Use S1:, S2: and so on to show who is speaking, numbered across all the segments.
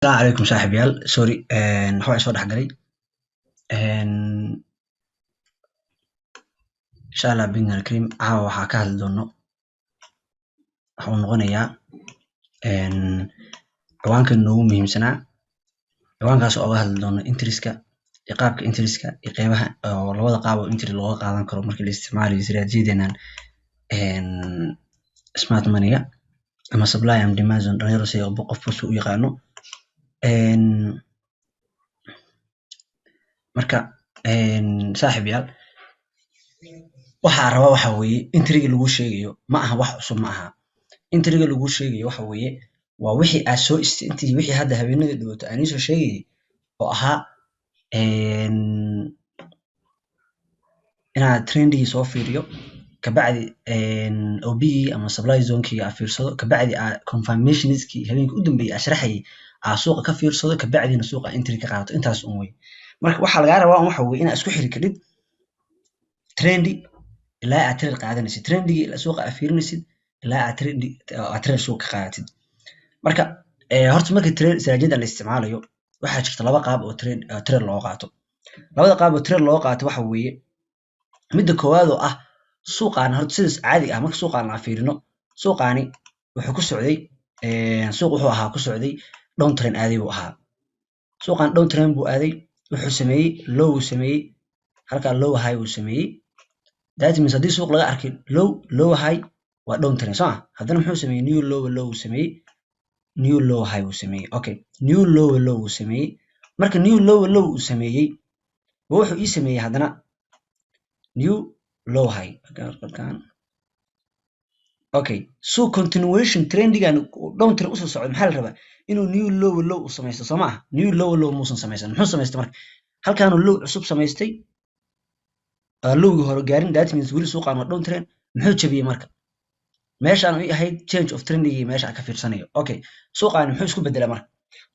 S1: Asalaamu calaykum saaxiibayaal. Sorry, waxbaa soo dhex galay. Insha Allah biidni alkariim caawa waxaa ka hadli doono waxa uu noqonayaa ciwaanka noogu muhiimsanaa, ciwaankaas oo oga hadli doono entries-ka iyo qaabka entries-ka iyo qeybaha oo labada qaab oo entry looga qaadan karo marka la isticmaalayo istiraatiijiyadeenan smart money-ga ama supply and demand zone, dhalinyaro si qofba si u yaqaano. Marka saaxiibayaal, waxaa rabaa waxa weeye entry-ga lagu sheegayo ma aha wax cusub, ma aha. Entry-ga lagu sheegayo waxa weeye waa wixii aad soo intii wixii hadda habeenadii dhawaato aan iisoo sheegayay oo ahaa inaad trendigii soo fiiriyo, kabacdi OB-gii ama supply zone-kii aad fiirsado, kabacdi aad confirmationskii habeenkii u dambeeyay aad sharaxayay aad suuqa ka fiirsado, kabacdina suuqa entry ka qaadato. Intaas un wey. Marka waxaa lagaa rabaa waxa weeye inaad isku xiri kadhid trendi ilaa aad trade qaadanaysid, trendigii suuqa aad fiirinaysid ilaa aad trendi aad trade suuqa ka qaadatid. Marka horta marka trade istiraatiijiyada la isticmaalayo waxaa jirta laba qaab oo trade loo qaato. Labada qaab oo trade loo qaato waxa weeye midda koowaad oo ah suuqaan horta sidaas caadiga ah. Marka suuqaan aan fiirino, suuqaani wuxuu ku socday, suuq wuxuu ahaa ku socday down trend aaday buu ahaa. Suuqaan down trend buu aaday, wuxuu sameeyey low uu sameeyey, halkaa low high uu sameeyey. That means haddii suuq laga arkay low, low high, waa down trend, soo ma? Haddana muxuu sameeyey? New low low uu sameeyey, new low high uu sameeyey. Okay, new low low uu sameeyey. Marka new low low uu sameeyey, wuxuu ii sameeyey haddana new low high. Okay, so continuation trendigan down trend usoo socdo, maxaa la rabaa? Inuu new low low u samaysto, soo ma aha? New low low muusan samaysan. Muxuu samaystay? Marka halkaanu low cusub samaystay, lowgii hore gaarin. That means weli suuqaan waa down trend. Muxuu jabiyey? Marka meeshaan ay ahayd change of trendigii meesha aan ka fiirsanayo. Okay, suuqaani muxuu isku bedelay? Marka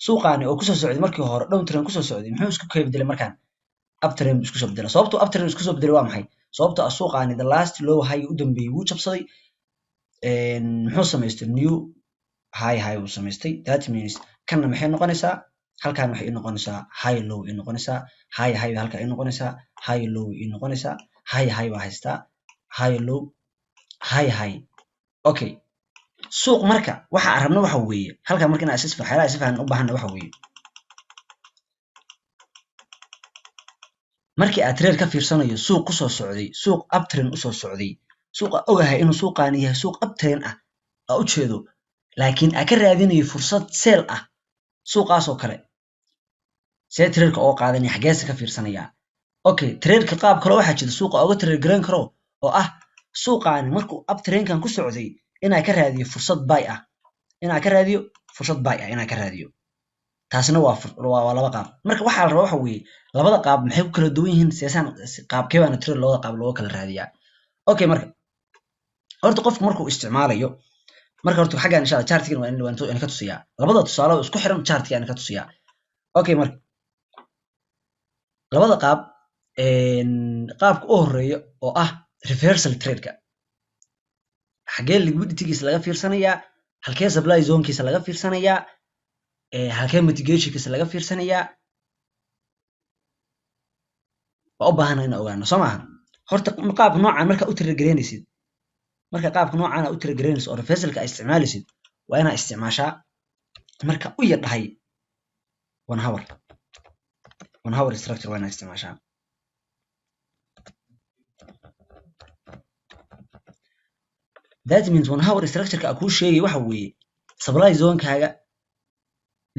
S1: suuqaani oo kusoo socday markii hore down trend kusoo socday, muxuu isku kala bedelay? Markaan uptrend buu isku soo bedelay. Sababtuu uptrend isku soo bedelay waa maxay? Sababtoo ah suuqaani the last low high u dambeeyey wuu jabsaday. Muxuu samaystay? New high high uu samaystay. That means kanna maxay noqonaysaa? Halkan waxay ii noqonaysaa high low ii noqonaysaa, high high halka ii noqonaysaa, high low ii noqonaysaa, high high baa haystaa, high low, high high. Okay, suuq marka waxa aan rabno waxa weeye halkan marka inaan isis waxyaalaha si fiican u baahana waxa weeye markii aad trade ka fiirsanayo suuq kusoo socday, suuq uptrend usoo socday, suuqa ogahay inuu suuqaani yahay suuq uptrend ah aa ujeedo, laakiin aa ka raadinayo fursad sell ah, suuqaas oo kale see trade-ka oo qaadanaya? Xageese ka fiirsanayaa? Okay, trade-ka qaab kale waxaa jira suuqa oga trade garan karo oo ah suuqaani markuu uptrendkan ku socday inaa ka raadiyo fursad buy ah, inaa ka raadiyo fursad buy ah, inaa ka raadiyo. Taasna waa laba qaab. Marka waxaa la rabaa waxa weeye labada qaab maxay ku kala duwan yihiin? Seesaan qaabkee baana trade labada qaab looga kala raadiyaa? Okay, marka horta qofku markuu isticmaalayo, marka horta xaggan insha Allah chartigan waa in ka tusiyaa labada tusaale oo isku xiran, chartigan ka tusiyaa. Okay, marka labada qaab, qaabka u horeeya oo ah reversal trade-ka, xagee liquiditygiisa laga fiirsanayaa? Halkee supply zone-kiisa laga fiirsanayaa? Halkee mitigationkiisa laga fiirsanayaa? Waa u baahana inaan ogaano, soo maaha? Horta qaabka noocan markaa u trade gareynaysid, marka qaabka noocan aa u trade gareynaysid oo reversalka aa isticmaalaysid, waa inaa isticmaashaa marka u yar dhahay one hour, one hour structure waa inaa isticmaashaa. That means one hour structure-ka aa kuu sheegay waxa weeye supply zone-kaaga,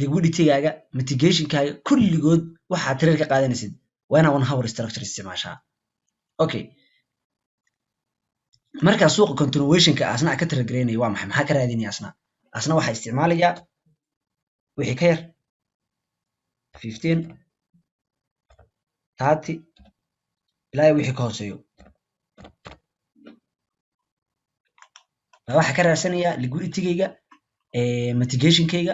S1: liquidity-gaaga, mitigation-kaaga, kulligood waxaad trade ka qaadanaysid waa inaa one hour structure isticmaashaa. Okay, markaa suuqa continuation-ka asna ka trade gareynaya waa maxay? Maxaa ka raadinaya asna? Asna waxaa isticmaalayaa wixii ka yar 15 30 ilaa wixii ka hooseeyo waxaa ka raadsanayaa liquidity-gayga, mitigation-kayga,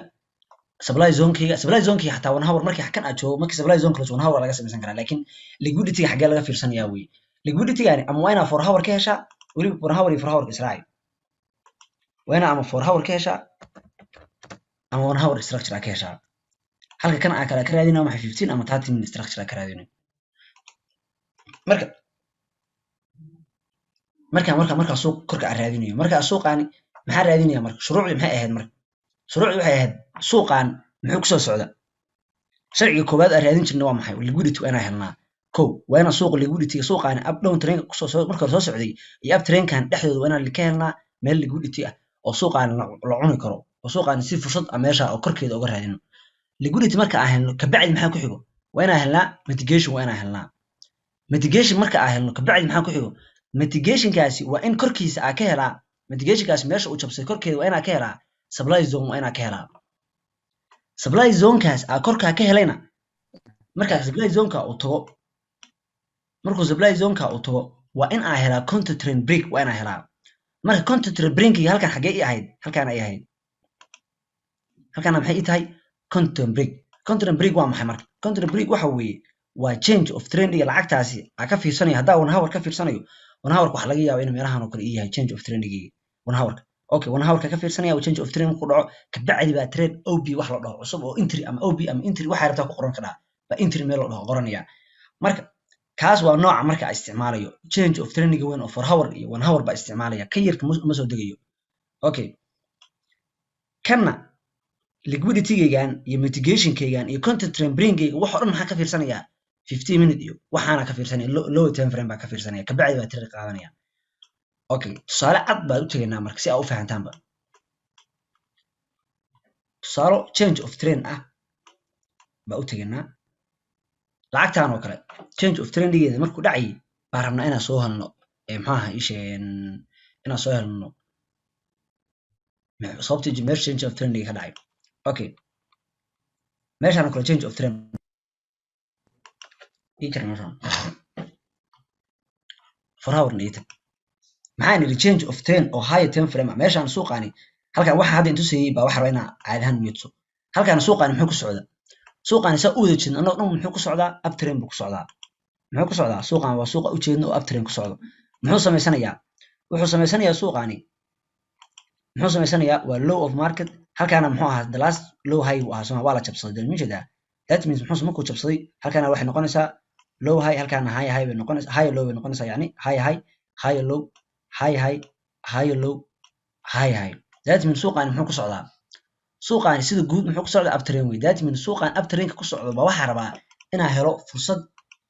S1: supply zone-kayga. Supply zone-kayga xataa one hour markii kan aad joogo, markii supply zone kale one hour laga samaysan karaa, laakiin liquidity-ga xaggee laga fiirsanayaa wey? Liquidity-gani ama waa inaa 4 hour ka heshaa, weliba 4 hour iyo 4 hour israaci, waa inaa ama 4 hour ka heshaa ama one hour structure aa ka heshaa. Halka kan aa kale ka raadinayo maxay 15 ama 30 minute structure aa ka raadinayo. Marka suuq korka aan raadinayo, marka suuqaani maxaa raadinaya? Marka shuruucdii maxay ahayd? Marka shuruucdii waxay ahayd suuqaan muxuu kusoo socda? Sharciga koowaad aan raadin jirnay waa maxay? Liquidity waa inaan helnaa. Kow, waa inaan suuqa liquidity, suuqaani up down trendka kusoo socda, marka hore soo socday iyo up trendkan dhexdooda, waa inaan ka helnaa meel liquidity ah oo suuqaani la cuni karo, oo suuqaani si fursad ah meesha oo korkeeda uga raadino liquidity. Marka aan helno kabacdi maxaa ku xigo? Waa inaan helnaa mitigation. Waa inaan helnaa mitigation. Marka aan helno kabacdi maxaa ku xigo? Mitigationkaasi waa in korkiisa aa ka helaa, mitigationkaasi meesha uu jabsay korkeeda waa inaa ka helaa supply zone. Waa inaa ka helaa supply zonekaas aa korkaa ka helayna. Markaa supply zoneka uu tago, markuu supply zoneka uu tago, waa in aa helaa counter trend break. Waa inaa helaa marka counter trend breakiga. Halkan xaggee ii ahayd? Halkaan ay ahayd. Halkaana maxay ii tahay? Counter break. Counter break waa maxay? Marka counter break waxa weeye waa change of trendiga lacagtaasi aa ka fiirsanayo. Haddaa one hour ka fiirsanayo, one hourka waxaa laga yaabaa inuu meelahan oo kale ii yahay change of trendigii one hourka. Okay, one hourka ka fiirsanaya, change of trend markuu dhaco kabacdi baa trade OB wax la dhaho cusub oo entry ama OB ama entry waxay rabtaa ku qoran kadhaa baa entry meel la dhaho qoranaya. Marka kaas waa nooca marka aan isticmaalayo change of trendiga weyn oo 4 hour iyo one hour baa isticmaalaya, ka yarka ma soo degayo. Okay, kanna liquidity-gaygan iyo mitigation-kaygan iyo counter trend break-gayga wax oo dhan maxaa ka fiirsanayaa? 15 minute iyo waxaana ka fiirsanaya, lower time frame baa ka fiirsanaya, kabacdi baa trade qaadanaya. Okay, tusaale cad baad u tegaynaa marka si aa u fahantaanba. Tusaalo change of trend ah baa u tegaynaa. Lacagtan oo kale change of trendigeeda markuu dhacayay baa rabnaa inaan soo helno, maxaa ahaa isheen, inaan soo helno sababta meesha change of trendiga ka dhacay. Okay, meeshaan oo kale change of trend ii jira. Meeshaan 4 hour na ii tag. Maxaan idhi? Change of trend oo higher time frame ah. Meeshaan suuqaani halkan waxa hadda intusayay baa waxa rabaa inaa caadi ahaan niyadso. Halkaan suuqaani muxuu ku socdaa? Suuqaani saa u wada jeedno annagoo dhan muxuu ku socdaa? Uptrend buu ku socdaa. Muxuu ku socdaa suuqaan? Waa suuqa ujeedno oo uptrend ku socdo. Muxuu samaysanayaa? Wuxuu samaysanayaa suuqaani, muxuu samaysanayaa? Waa low of market. Halkaana muxuu ahaa? The last low high buu ahaa, soma? Waa la jabsaday dee, ma jeedaa? That means muxuu markuu jabsaday halkaana waxay noqonaysaa low high, halkaana high high bay noqonaysaa, high low bay noqonaysaa, yacni high high, high low, high high, high low, high high. That means suuqaani muxuu ku socdaa? Suuqaani sida guud muxuu ku socdaa? Uptrend wey. That means suuqaan uptrendka ku socdo baa waxaa rabaa inaa helo fursad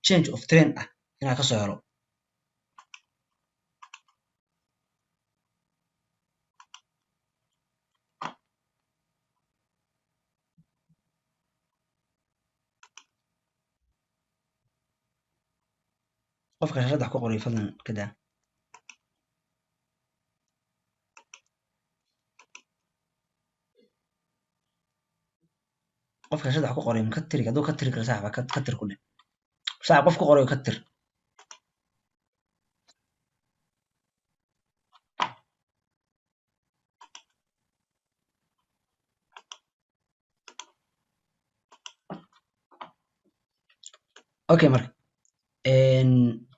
S1: change of trend ah inaa kasoo helo. Qofka shashada ku qoray fadlan ka daa. Qofka shashada ku qoray ma ka tiri? Hadduu ka tiri karo saaxiba, ka tir ku dheh. Saaxib, qof ku qorayo ka tir. Okay, marka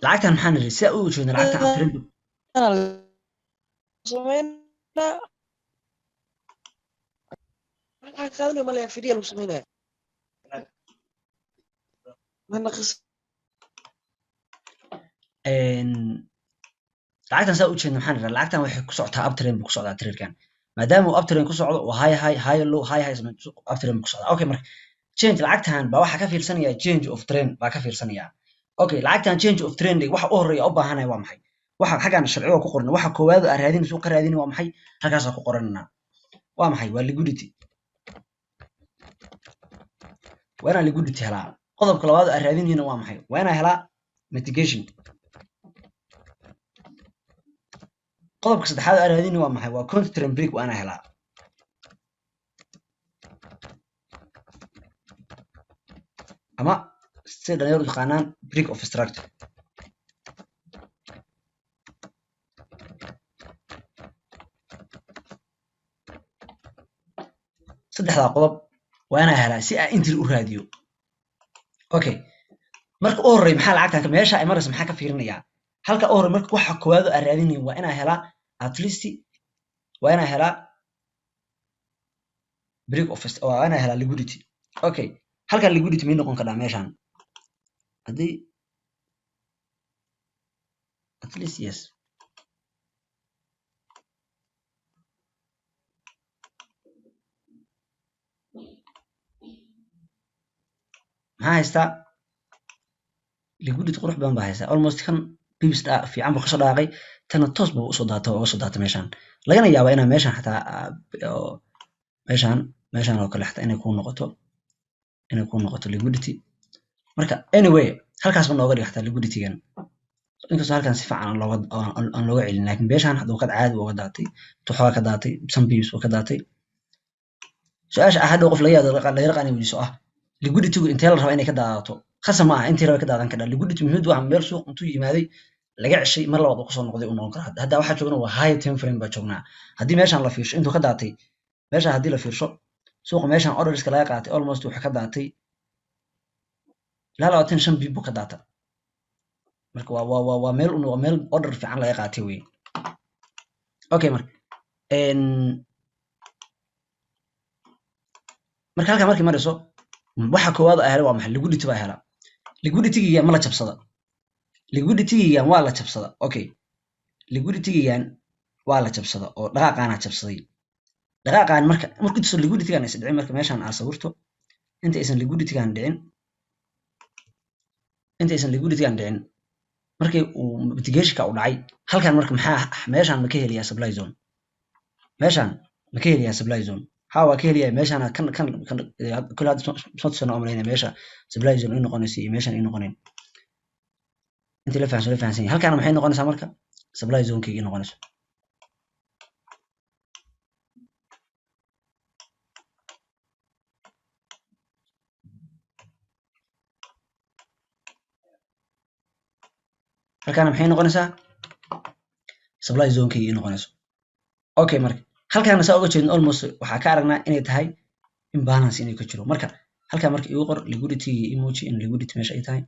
S1: lacagtan maxaan niri? Si u jeedno lacagtan uptrend
S2: sameynaa, lacag qaadanaya malaya, fidya lagu sameynaya ma naqis.
S1: Lacagtan saa u jeedno maxaan niri? Lacagtan waxay ku socotaa uptrend buu ku socdaa tradekan. Maadaama uu uptrend ku socdo oo high high, high low, high high uptrend buu ku socdaa. Okay, marka change lacagtan baa waxaa ka fiirsanaya change of trend baa ka fiirsanaya. Okay, lacagtan change of trend waxa u horeeya u baahanaya waa maxay? Waxa xaggan sharciga ku qoran, waxa koowaad oo aan raadinayso ka raadin waa maxay? Halkaas ku qoranana waa maxay? Waa liquidity. Waa inaan liquidity helaa. Qodobka labaad oo aan raadinayna waa maxay? Waa inaan helaa mitigation. Qodobka saddexaad oo aan raadinayna waa maxay? Waa counter trend break. Waa inaan helaa ama sida dhalinyaradu yaqaanaan break of structure. Saddexdaa qodob waa inaan helaa si aan entry u raadiyo. Okay, marka u horey maxaa lacagtan meesha ay maraysa maxaa ka fiirinayaa? Halka u horey marka waxa koowaad oo aan raadinayo waa inaan helaa, at least waa inaan helaa break of, waa inaan helaa liquidity. Okay. Halkan liquidity may noqon kadhaa meeshan haddii at least, yes. Maxaa haystaa? Liquidity qurux badan baa haystaa. Almost kan pips fiican buu kasoo dhaaqay, tana toos buu usoo daata oo usoo daata. Meeshan lagana yaabaa inaa meeshan xataa oo meeshan oo kale xataa inay kuu noqoto liquidity. Marka anyway, halkaas ba nooga dhig xataa liquiditygan, inkastoo halkan si fiican aan looga celin, laakiin beeshan hadda kad caadi uga daatay, tuxaa ka daatay, some pips uu ka daatay. Su-aasha ah hadhow qof laga yaabo laga raqaa inay weydiiso ah, liquiditygu intee la rabaa inay ka daadato? Khasab ma aha intii raba ka daadan kadhaa. Liquidity muhiimadu waa meel suuq intuu yimaaday laga ceshay, mar labaad uu kusoo noqday uu noqon karaa. Hadda waxaa joogna waa high time frame baa joognaa. Haddii meeshan la fiirsho intuu ka daatay, meeshan haddii la fiirsho suuqa meeshan orderska laga qaatay, almost wuxuu ka daatay ilaa 25 pip buu ka daata. Marka waa meel un waa meel order fiican laga qaatay wey. Okay, marka marka halkaa markay marayso, waxa koowaad aa helay waa maxay? Liquidity baa helaa. Liquiditygigan ma la jabsada? Liquiditygigan waa la jabsada. Okay, liquiditygigan waa la jabsada oo dhaqaaqaana jabsaday. Dhaqaaqaan marka intuusan liquiditygan is dhicin, marka meeshan aa sawirto, inta aysan liquiditygan dhicin, inta aysan liquiditygan dhicin, markii uu mitigationka u dhacay halkan, marka maxaa meeshan ma ka helayaa supply zone? Meeshan ma ka helayaa supply zone? Ha, waa ka helayaa. Meeshan kan kule hadda soo tusano oo malaynaya meesha supply zone ii noqonaysa iyo meeshan ii noqonayn. Intii la fahansan la fahansan yahay. Halkaana maxay noqonaysaa marka? Supply zonekayga ii noqonayso. Halkaana maxay noqonaysaa? Supply zonekayga ii noqonayso. Okay, marka halkaana saa uga jeedin, almost waxaa ka aragnaa inay tahay imbalance inay ka jiro. Marka halkaa marka igu qor liquidity emoji in liquidity meesha ay tahay.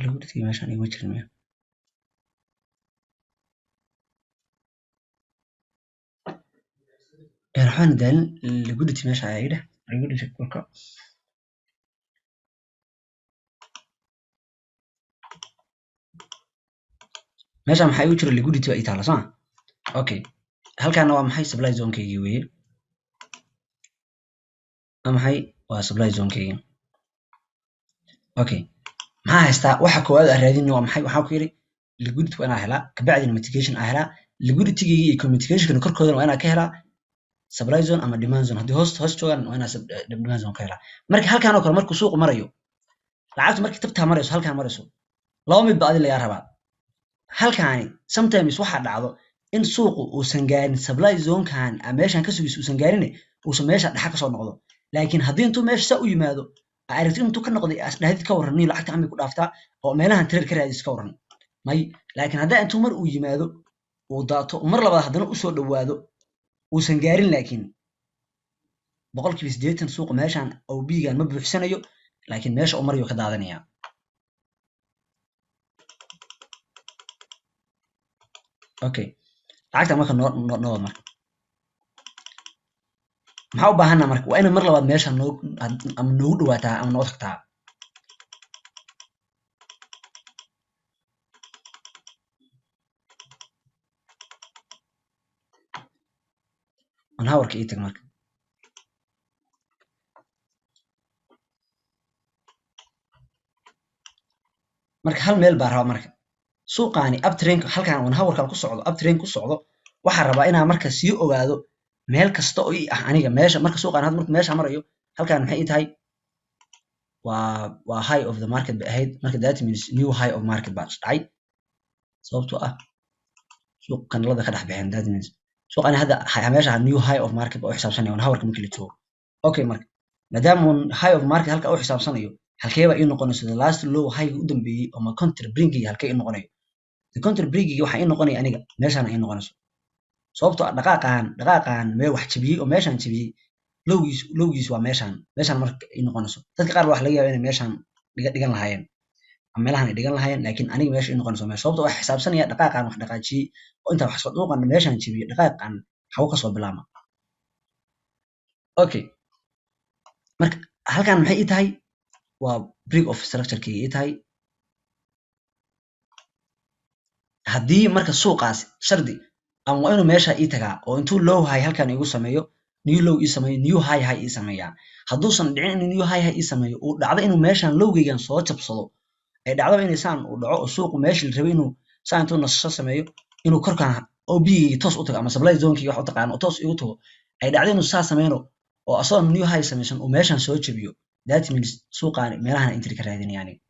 S1: Liquidity meeshaan iguma jirin miya? Waxaan daalin liquidity meesha ayaa idheh liquidity kolka. Meeshaan maxaa igu jira? Liquidity baa ii taala, soo ma? Okay, halkaana waa maxay? Supply zonekaygii weeye. Waa maxay? Waa supply zonekaygii. Okay, maxaa haystaa? Waxa koowaad aan raadinay waa maxay? Waxaa ku yidhi liquidity waa inaa helaa, kabacdina mitigation aa helaa. Liquiditygii iyo mitigationka korkoodana waa inaa ka helaa supply zone ama demand zone. Haddii hoos hoos joogaan, waa inaa demand zone ka helaa. Marka halkaan oo kale markuu suuqu marayo, lacagtu markii tabtaa marayso, halkaan marayso, laba mid ba adi lagaa rabaa. Halkaani sometimes waxaa dhacdo in suuqu uusan gaarin supply zonekan a meeshan ka sugayso, uusan gaarin, uusan meesha dhexa kasoo noqdo. Laakiin haddii intuu meesha saa u yimaado aa aragti intuu ka noqday, as dhahdid ka warran niyo lacagta amay ku dhaaftaa oo meelahan trade ka raadis, ka warran may. Laakiin haddaa intuu mar uu yimaado uu daato, mar labaad haddana usoo dhowaado, uusan gaarin, laakiin 80% suuqa meeshan OB-gan ma buuxsanayo, laakiin meesha uu marayo ka daadanaya. Okay, lacagta marka noo noo wad. Marka maxaa u baahanaa? Marka waa inay mar labaad meesha noo ama noogu dhawaataa ama noo tagtaa. 1 hourka ii tag marka. Marka hal meel baa rabaa. Marka suuqaani uptrend halkaan 1 hourkan ku socdo, uptrend ku socdo, waxaa rabaa inaan marka sii ogaado meel kasta oo ii ah aniga meesha. Marka suuqaan hadda marka meesha marayo, halkaan maxay ii tahay? Waa high of the market bay ahayd. Marka that means new high of market baa dhacay, sababtoo ah Suuq candle-ada ka dhex baxeen. That means suuqani hadda meesha new high of market baa u xisaabsanaya 1 hour-ka markii la joogo. Okay, marka maadaama un high of market halka u xisaabsanayo, halkee baa ii noqonayso the last low high u dambeeyey ama counter break-iga? Halkee ii noqonayo the counter break-iga? Waxaa ii noqonaya aniga meeshaan ii noqonayso, sababtoo ah dhaqaaqan meel wax jabiyey oo meeshaan jabiyey, lowgiis waa meeshaan. Meeshaan marka ii noqonayso, dadka qaar waxa laga yaabaa inay meeshaan dhigan lahaayeen ama meelahan ay dhigan lahaayeen, laakiin aniga meesha ii noqonayso meesha, sababtoo wax xisaabsanaya dhaqaaqan wax dhaqaajiyey oo intaa wax soo duuqan meeshaan jabiyey, dhaqaaqan hawo kasoo bilaabma. Okay, marka halkan maxay ii tahay? Waa break of structure-kayga ii tahay. Haddii marka suuqaas shardi ama waa inuu meesha ii tagaa oo intuu low high halkan igu sameeyo, new low ii sameeyo, new high high ii sameeyaa. Hadduusan dhicin inuu new high high ii sameeyo, uu dhacdo inuu meeshan lowgaygan soo jabsado, ay dhacdaba inay saan uu dhaco oo suuqu meeshii la rabay inuu saan intuu nasasho sameeyo, inuu korkan OB-gayga toos u tago ama supply zone-kayga wax u taqaano oo toos igu tago, ay dhacdo inuu saa sameyno oo asagoo new high sameysan uu meeshan soo jabiyo, that means suuqaani meelahan entry ka raadinaya aniga.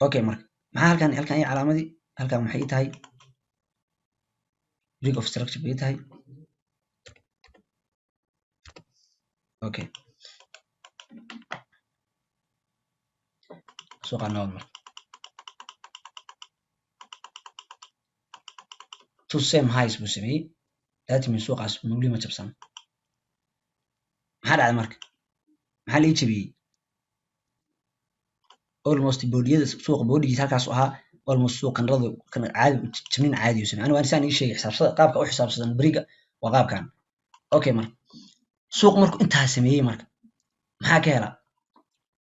S1: Okay, marka maxaa halkan ii calaamadii? Halkan maxay ii tahay? Break of structure bay ii tahay. Okay, suuqaan nabad. Marka two same highs buu sameeyey, that means suuqaas weli ma jabsan. Maxaa dhacday marka? Maxaa la ii jabiyey? Almost body-yada suuqa, body-giisa halkaas u ahaa. Almost suuq candle-adu kan caadi jabnin caadi uu sameeyey. Aniga waan saan ii sheegay, xisaabsada qaabka u xisaabsadan break-ga waa qaabkan. Okay, marka suuq markuu intaa sameeyey, marka maxaa ka hela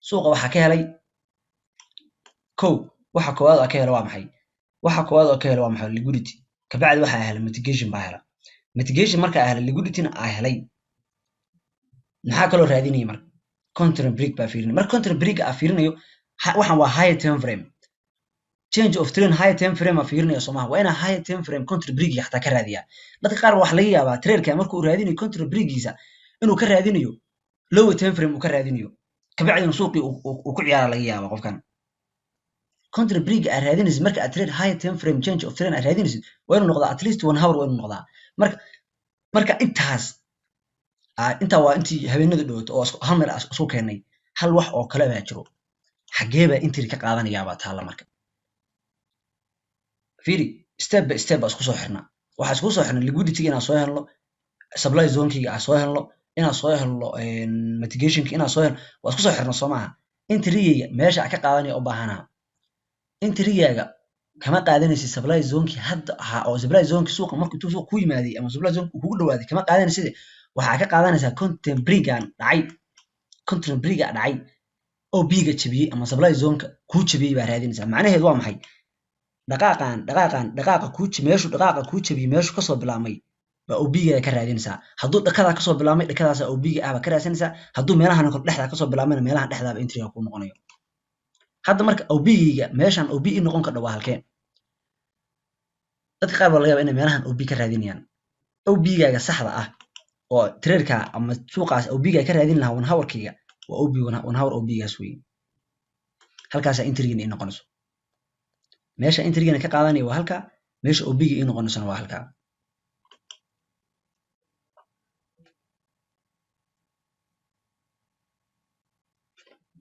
S1: suuqa? Waxaa ka helay kow, waxa koowaad oo ka hela waa maxay? Waxa koowaad oo ka hela waa maxay? Liquidity. Kabacdi waxaa helay mitigation baa hela. Mitigation markaa helay, liquidityna aa helay, maxaa kaloo raadinaya marka? Counter break baa fiirinaya. Marka counter break aa fiirinayo, waxaan waa higher time frame change of trend. Higher time frame aa fiirinaya soomaha? Waa inaa higher time frame counter break xataa ka raadiyaa. Dadka qaar waxaa laga yaabaa traderka markuu raadinayo counter breakiisa inuu ka raadinayo lower time frame uu ka raadinayo, kabacdina suuqii uu ku ciyaara laga yaaba. Qofkan counter break aad raadinaysid, marka aad trade higher time frame change of trend aad raadinaysid, waa inuu noqdaa at least 1 hour, waa inuu noqdaa. Marka intaas intaa waa intii habeenada dhowaato oo hal meel isku keenay. Hal wax oo kale baa jiro: xagee baa entry ka qaadanayaabaa taalla. Marka fiiri, step by step baa isku soo xirnaa. Waxaa isku soo xirnay liquidity inaan soo helno, supply zonekeyga aan soo helno, inaan soo helno mitigationka, inaan soo helno. Waa isku soo xirna soo maaha? Entrygayga meesha aan ka qaadanaya u baahanaa, entrygaaga kama qaadanaysid supply zonekii hadda ahaa oo supply zoneki suuqa markuu intuu suuqa ku yimaaday ama supply zone uu kugu dhawaaday kama qaadanaysid. Waxaa ka qaadanaysaa counter break-gan dhacay, counter break-ga dhacay, OB-ga jabiyey ama supply zoneka kuu jabiyey baa raadinaysaa. Macnaheedu waa maxay? Dhaqaaqan dhaqaaqa kuu meeshu dhaqaaqa kuu jabiyey, meeshu kasoo bilaabmay baa OB-gaaga ka raadinaysaa. Hadduu dhakadaa kasoo bilaabmay, dhakadaasa OB-ga ah baa ka raadsanaysaa. Hadduu meelahan kale dhexdaa kasoo bilaabmayna, meelahan dhexdaaba entryga kuu noqonayo. Hadda marka OB-gayga meeshan OB ii noqon kardha waa halkeen? Dadka qaar baa laga yaaba inay meelahan OB ka raadinayaan. OB-gaaga saxda ah oo traderka ama suuqaas OB-ga ka raadin lahaa 1 hour-kayga waa OB 1 hour OB-gaas weeye. Halkaasaa entrygana ii noqonayso. Meesha entrygana ka qaadanaya waa halkaa, meesha OB-ga ii noqonaysona waa halkaa.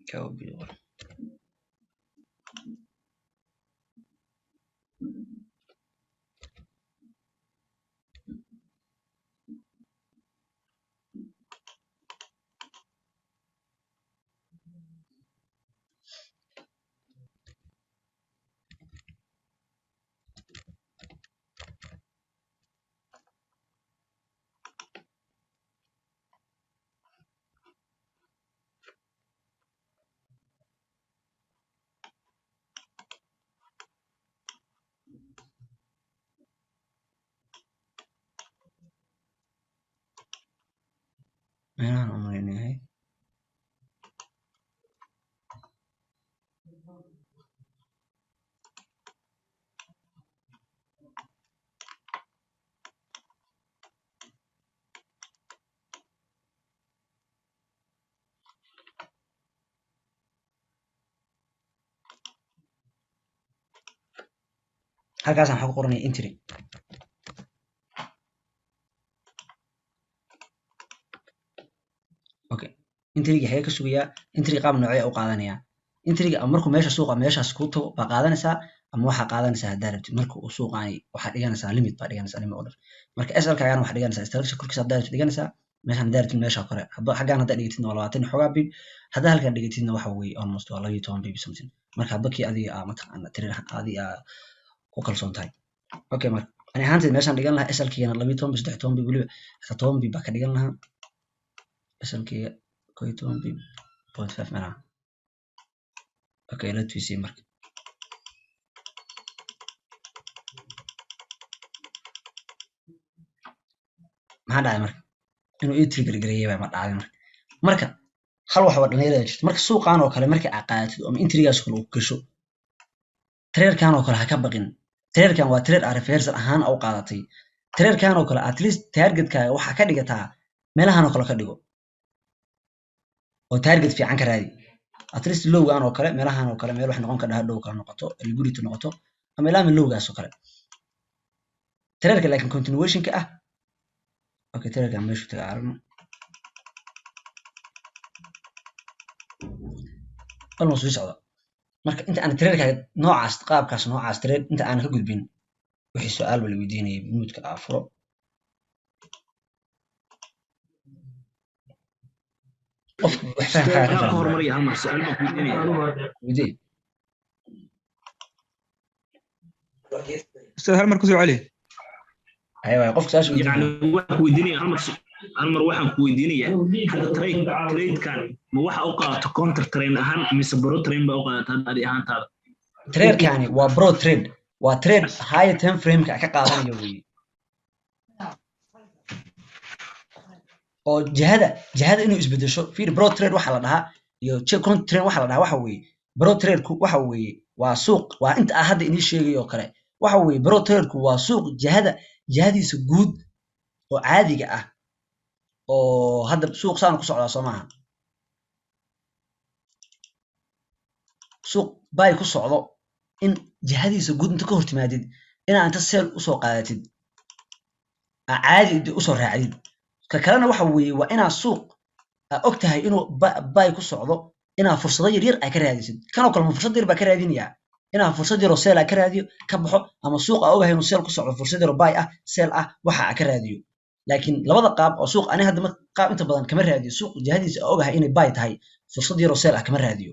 S1: Ka OB qor. Meelahan u malaynayahay. Halkaasaan waxaa ku qoranaya entry. Okay, entryga xagee ka sugayaa? Entry qaab noocee u qaadanayaa? Entryga ama markuu meesha suuqa meeshaas kuu tago baa qaadanaysaa, ama waxaa qaadanaysaa haddaa rabtid marka uu suuqaani waxaa dhiganaysaa limit, baa dhiganaysaa limit order. Marka SL kaagana waxaa dhiganaysaa structure korkiisa haddaa rabtid dhiganaysaa meeshaan, haddaa rabtid meesha kore. Hadba xaggaan haddaa dhigatidna waa 20 xoogaa pip, haddaa halkaan dhigatidna waxa weeye almost waa 12 pip something. Marka hadba kii adiga aa mataqaana trade adiga aa ku kalsoon tahay. Okay, marka ani ahaanteed meeshaan dhigan lahaa SL keygana 12 pip, 13 pip, weliba xitaa 10 pip baa ka dhigan lahaa SL keyga, 11 pip point five meelaha. Okay, let we see. Marka maxaa dhacay? Marka inuu ii trigger gareeyay baa ma dhacday. Marka hal wax waa dhalinyarada jirta. Marka suuqan oo kale marka aad qaadatid ama entrygaas kale uu gasho, tradekan oo kale ha ka baqin. Tradekan waa trade aa reversal ahaan u qaadatay. Tradekan oo kale at least targetkaaga waxaa ka dhigataa meelahan oo kale ka dhigo oo target fiican ka raadi, at least lowgan oo kale, meelahan oo kale, meel wax noqon kara hadhow kale noqoto, liquidity noqoto, ama ilaa min lowgaas oo kale tradeka. Laakiin continuationka ah, okay, tradekan meeshu taga aragno, almost sii socda. Marka inta aan tradekaaga noocaas, qaabkaas noocaas trade inta aan ka gudbin, wixii su-aal ba la weydiinayay mute-ka afuro. Qofka wax fahamkaaga ka
S3: Anaa ka
S1: fahmo.
S3: Hormaraya, hal mar su-aal baan ku weydiinaya.
S1: Weydii.
S4: Ustaad, hal mar kusoo celi.
S1: Haya waay, qofka su-aasha
S3: Yani
S1: weydiinaya.
S3: Waxaan ku weydiinaya hal mar hal mar waxaan ku weydiinayaa, hadda tradekan ma waxa u qaadato counter trend ahaan mise pro trend baa u qaadata hadda adi ahaantaada?
S1: Tradekani waa pro trade, waa trade higher time frameka ka qaadanayo weeye, oo jihada inuu isbedesho. Fiir, pro trade waxaa la dhahaa iyo counter trend waxaa la dhahaa waxa weeye, pro tradeku waxa weeye waa suuq, waa inta aan hadda inii sheegayo oo kale. Waxa weeye pro tradeku waa suuq jihadiisa guud oo caadiga ah, oo hadda suuq saan ku socdaa soo maaha, suuq bay ku socdo in jihadiisa guud inta ka hor timaadid inaa inta sell usoo qaadatid aa caadi usoo raacdid. Ka kalena waxa weeye waa inaa suuq aa og tahay inuu buy ku socdo inaa fursado yar yar ay ka raadisid. Kanoo kale ma fursad yar baa ka raadinayaa inaa fursad yaroo sell aa ka raadiyo ka baxo, ama suuq aa ogahay inuu sell ku socdo fursad yaroo buy ah, sell ah waxa aa ka raadiyo. Laakiin labada qaab oo suuq ani hadda qaab inta badan kama raadiyo suuq jihadiisa aa ogahay inay buy tahay, fursad yaroo sell ah kama raadiyo.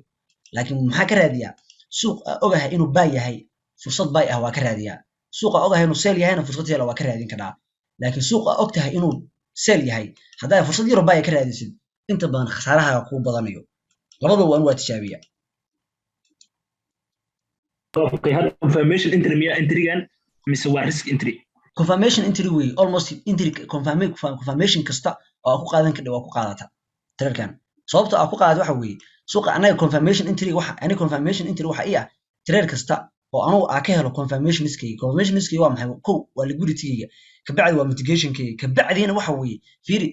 S1: Laakiin maxaa ka raadiyaa? Suuq aa ogahay inuu buy yahay, fursad buy ah waa ka raadiyaa. Suuq aa ogahay inuu sell yahayna, fursad sell ah waa ka raadin karaa. Laakiin suuq aa og tahay inuu sell yahay haddaa fursad yaroo buy ah ka raadisid, inta badan khasaarahaaga kuu badanayo. Labadaba waa in waa tijaabiya.
S3: Okay, hadda confirmation entry miyaa entrygan mise waa risk entry?
S1: Confirmation entry wey, almost entry confirmation kasta oo aa ku qaadan kadhi waa ku qaadata tradekan. Sababta aa ku qaadata waxa weeye suuqa anaga confirmation entry waxa ani confirmation entry waxa ii ah trade kasta oo anugu aa ka helo confirmationskayga. Confirmationskayga waa maxay? Kow waa liquidity-gayga, kabacdi waa mitigationkayga, kabacdiina waxa weeye, fiiri,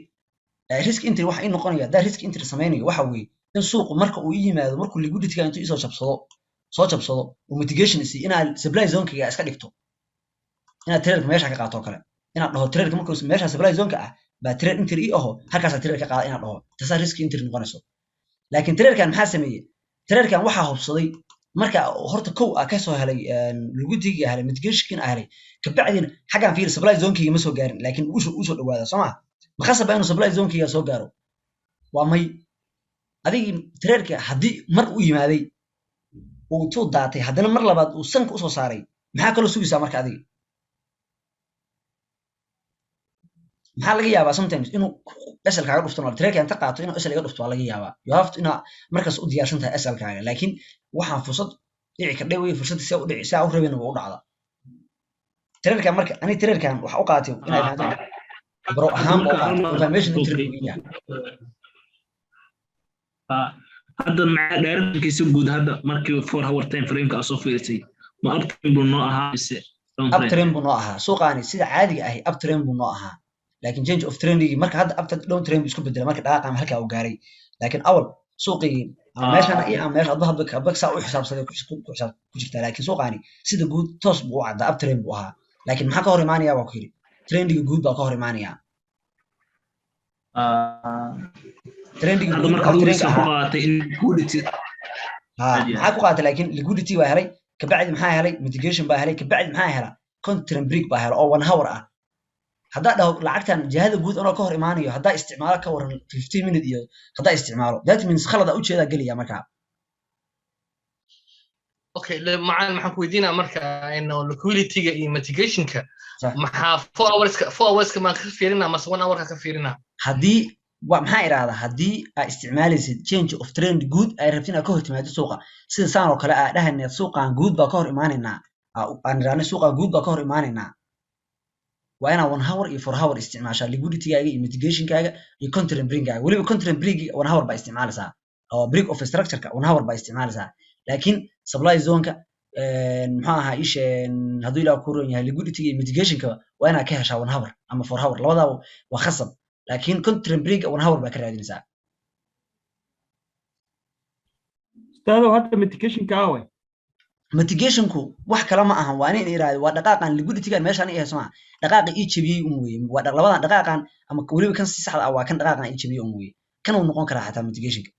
S1: risk entry waxa ii noqonaya haddaa risk entry samaynayo waxa weeye in suuqu marka uu ii yimaado, markuu liquidity-ga intuu isoo jabsado, soo jabsado, uu mitigation isiiyo, inaa supply zone-kayga iska dhigto, inaad trade meesha ka qaato oo kale, inaad dhaho trade markuu meesha supply zone-ka ah baa trade entry ii aho, halkaasaa trade ka qaada inaad dhaho, taasaa risk entry noqonayso. Laakiin tradekan maxaa sameeyey? Tradekan waxaa hubsaday marka horta kow aa kasoo helay liquidity helay, mitigationkin aa helay, kabacdina xaggan fiiri, supply zonekeyga ma soo gaarin, laakiin usoo dhawaada soo maha. Ma khasab baa inuu supply zonekeyga soo gaaro? Waa may. Adigii tradeka haddii mar u yimaaday uu intuu daatay, haddana mar labaad uu sanka usoo saaray, maxaa kaloo sugaysaa marka adiga? Maxaa laga yaabaa sometimes inuu SL kaaga dhufto? Tradeka inta qaato inuu SL iga dhufto waa laga yaabaa. You have to inaa markaas u diyaarsan tahay SL kaaga. Laakiin waxaan fursad dhici kardhay wey, fursadda see u dhici, saa u rabin waa u dhacda tradekan. Marka ani tradekan waxa u qaatay inay fahantaan pro ahaan ba u qaatay, confirmation entry buu yahay.
S3: Hadda maxaa directionkiisa guud hadda markii 4 hour time frameka aad soo fiirisay? Ma uptrend buu noo ahaa mise downtrend?
S1: Uptrend buu noo ahaa suuqaani sida caadiga ahi, uptrend buu noo ahaa, laakiin change of trendigi marka hadda up down trend buu isku bedelay marka dhaqaaqan halkaa uu gaaray. Laakiin awal suuqii Ama meeshaan iyo ama meesha hadba hadba hadba saa u xisaabsaday ku xisaab ku jirtaa, laakiin suuqaani sida guud toos buu u caddaa, uptrend buu ahaa. Laakiin maxaa ka hor imaanaya baa ku yidhi? Trendiga guud baa ka hor imaanaya. Trendiga
S3: Hadda
S1: guud
S3: marka
S1: uptrendka
S3: ruleska ku
S1: ahaa.
S3: qaadatay in liquidity.
S1: Ha, maxaa ku qaatay? Laakiin liquidity baa helay, kabacdi maxaa helay? Mitigation baa helay, kabacdi maxaa hela? Counter break baa hela oo 1 hour ah. Haddaa dhaho lacagtan jihada guud anoo ka hor imaanayo, haddaa isticmaalo ka waran 15 minute iyo haddaa isticmaalo, that means khalad aa ujeedaa gelaya markaa.
S4: Okay, macaan, maxaan ku weydiinaa marka ino liquidity-ga iyo mitigationka?
S1: Sax.
S4: Maxaa 4 hourska, 4 hourska maan ka fiirinaa mase 1 hourka ka fiirinaa?
S1: Haddii wa maxaa idhahdaa, haddii aa isticmaalaysid change of trend guud ay rabtid inaad ka hor timaado suuqa, sida saan oo kale aa dhahaneed, suuqan guud baa ka hor imaanaynaa, aan idhahnay suuqan guud baa ka hor imaanaynaa, waa inaa 1 hour iyo 4 hour isticmaashaa liquidity-gaaga iyo mitigationkaaga iyo counter break-gaaga. Weliba counter break 1 hour baa isticmaalaysaa oo break of structure-ka 1 hour baa isticmaalaysaa, laakiin supply zone-ka, muxuu ahaa isheen, hadduu Ilaah ku roon yahay, liquidity iyo mitigationka waa inaad ka heshaa 1 hour ama 4 hour, labadaaba waa khasab, laakiin counter break 1 hour baa ka raadinaysaa.
S5: Ustaadow, hadda mitigationka awe?
S1: Mitigationku wax kale ma ahan, waa in iraahdo waa dhaqaaqan liquiditygan meeshaan i hayso maaha, dhaqaaqa ii jebiyey un weye. Waa labadan dhaqaaqan ama weliba kan si saxda ah waa kan dhaqaaqan ii jebiyey un weye. Kan uu noqon karaa xataa mitigationka,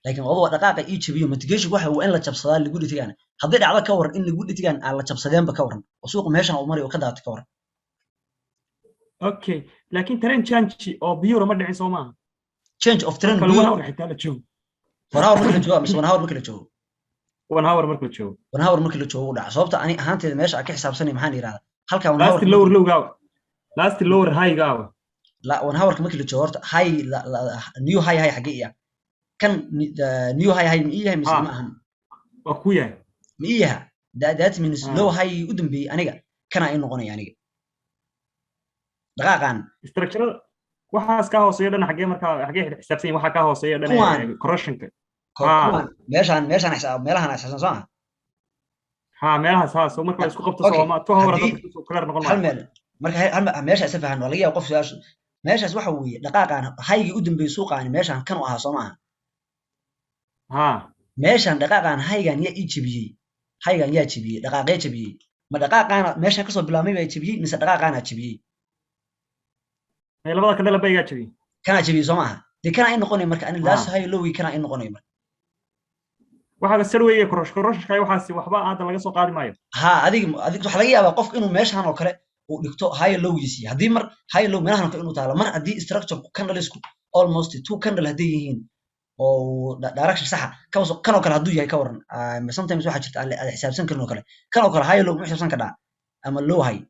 S1: laakiin waa dhaqaaqa ii jebiyo. Mitigation waxa waa in la jabsadaa liquiditygan. Hadday dhacdo ka waran in liquiditygan aan la jabsadeenba ka waran, oo suuqa meeshan uu marayo oo ka daatay ka waran?
S5: Okay, laakiin trend change oo pure ma dhicin, soo maaha?
S1: Change of trend
S5: marka 1
S1: pure
S5: hour xitaa la joogo.
S1: 4 hour marka la joogo mise 1 hour marka la joogo?
S5: 1 hour marka la joogo.
S1: 1 hour marka la joogo u dhaca. Sababta ani ahaanteeda meesha aan ka xisaabsanay maxaan yidhahdaa halkaa 1 hour
S5: Last lower low gaawa, last lower high gaawa.
S1: La 1 hourka markii la joogo horta high new high high xagee iya kan new high high ma ii yahay mise
S5: Ha.
S1: Ma ahan?
S5: Waa ku yahay.
S1: Ma ii yaha? That means
S5: Ha.
S1: low high u dambeeyey aniga kana ii noqonaya aniga dhaqaaqan.
S5: Structure waxaas ka hooseeya dhan xagee markaa, xagee xisaabsan yihiin waxaa ka hooseeya dhan?
S1: Kuwaan.
S5: Correctionka. Ha.
S1: Kuwaan meeshaan xisaab meelahan xisaabsan, soo ma?
S5: Ha, meelahaas, ha. Soo marka la isku qabto
S1: Okay,
S5: soo ma 2 hour
S1: haddii
S5: hadda clear noqon
S1: hal
S5: maayo.
S1: Meel marka hal meesha isa fahan waa laga yaaba qof su-aashu meeshaas waxa weeye dhaqaaqan highgii u dambeeyey suuqaani meeshaan kan u ahaa, soo maaha?
S5: Ha.
S1: Meeshaan dhaqaaqan highgan yaa ii jebiyey? Highgan yaa jebiyey? Dhaqaaqee jebiyey? Ma dhaqaaqaana meeshaan kasoo bilaabmay baa jebiyey mise dhaqaaqaana jebiyey?
S5: Ee labada kale laba igaa jabiyey.
S1: Kanaa jebiyey, soo maaha? Dee kanaa ii noqonaya marka ani last
S5: Ha.
S1: high lowgii kanaa ii noqonaya marka.
S5: Waxaa sarweyga correctionka waxaas waxba hadda laga soo qaadi maayo.
S1: Ha, adig waxaa laga yaabaa qofka inuu meeshaan oo kale uu dhigto high lowgiisii, haddii mar high low meelahan oo kale inuu taalo, mar haddii structure candlesku almost two candle hadday yihiin oo uu direction saxa kan oo kale hadduu yahay ka waran. Sometimes waxaa jirta aan la xisaabsan karin oo kale, kan oo kale high low ma xisaabsan kadhaa ama low high?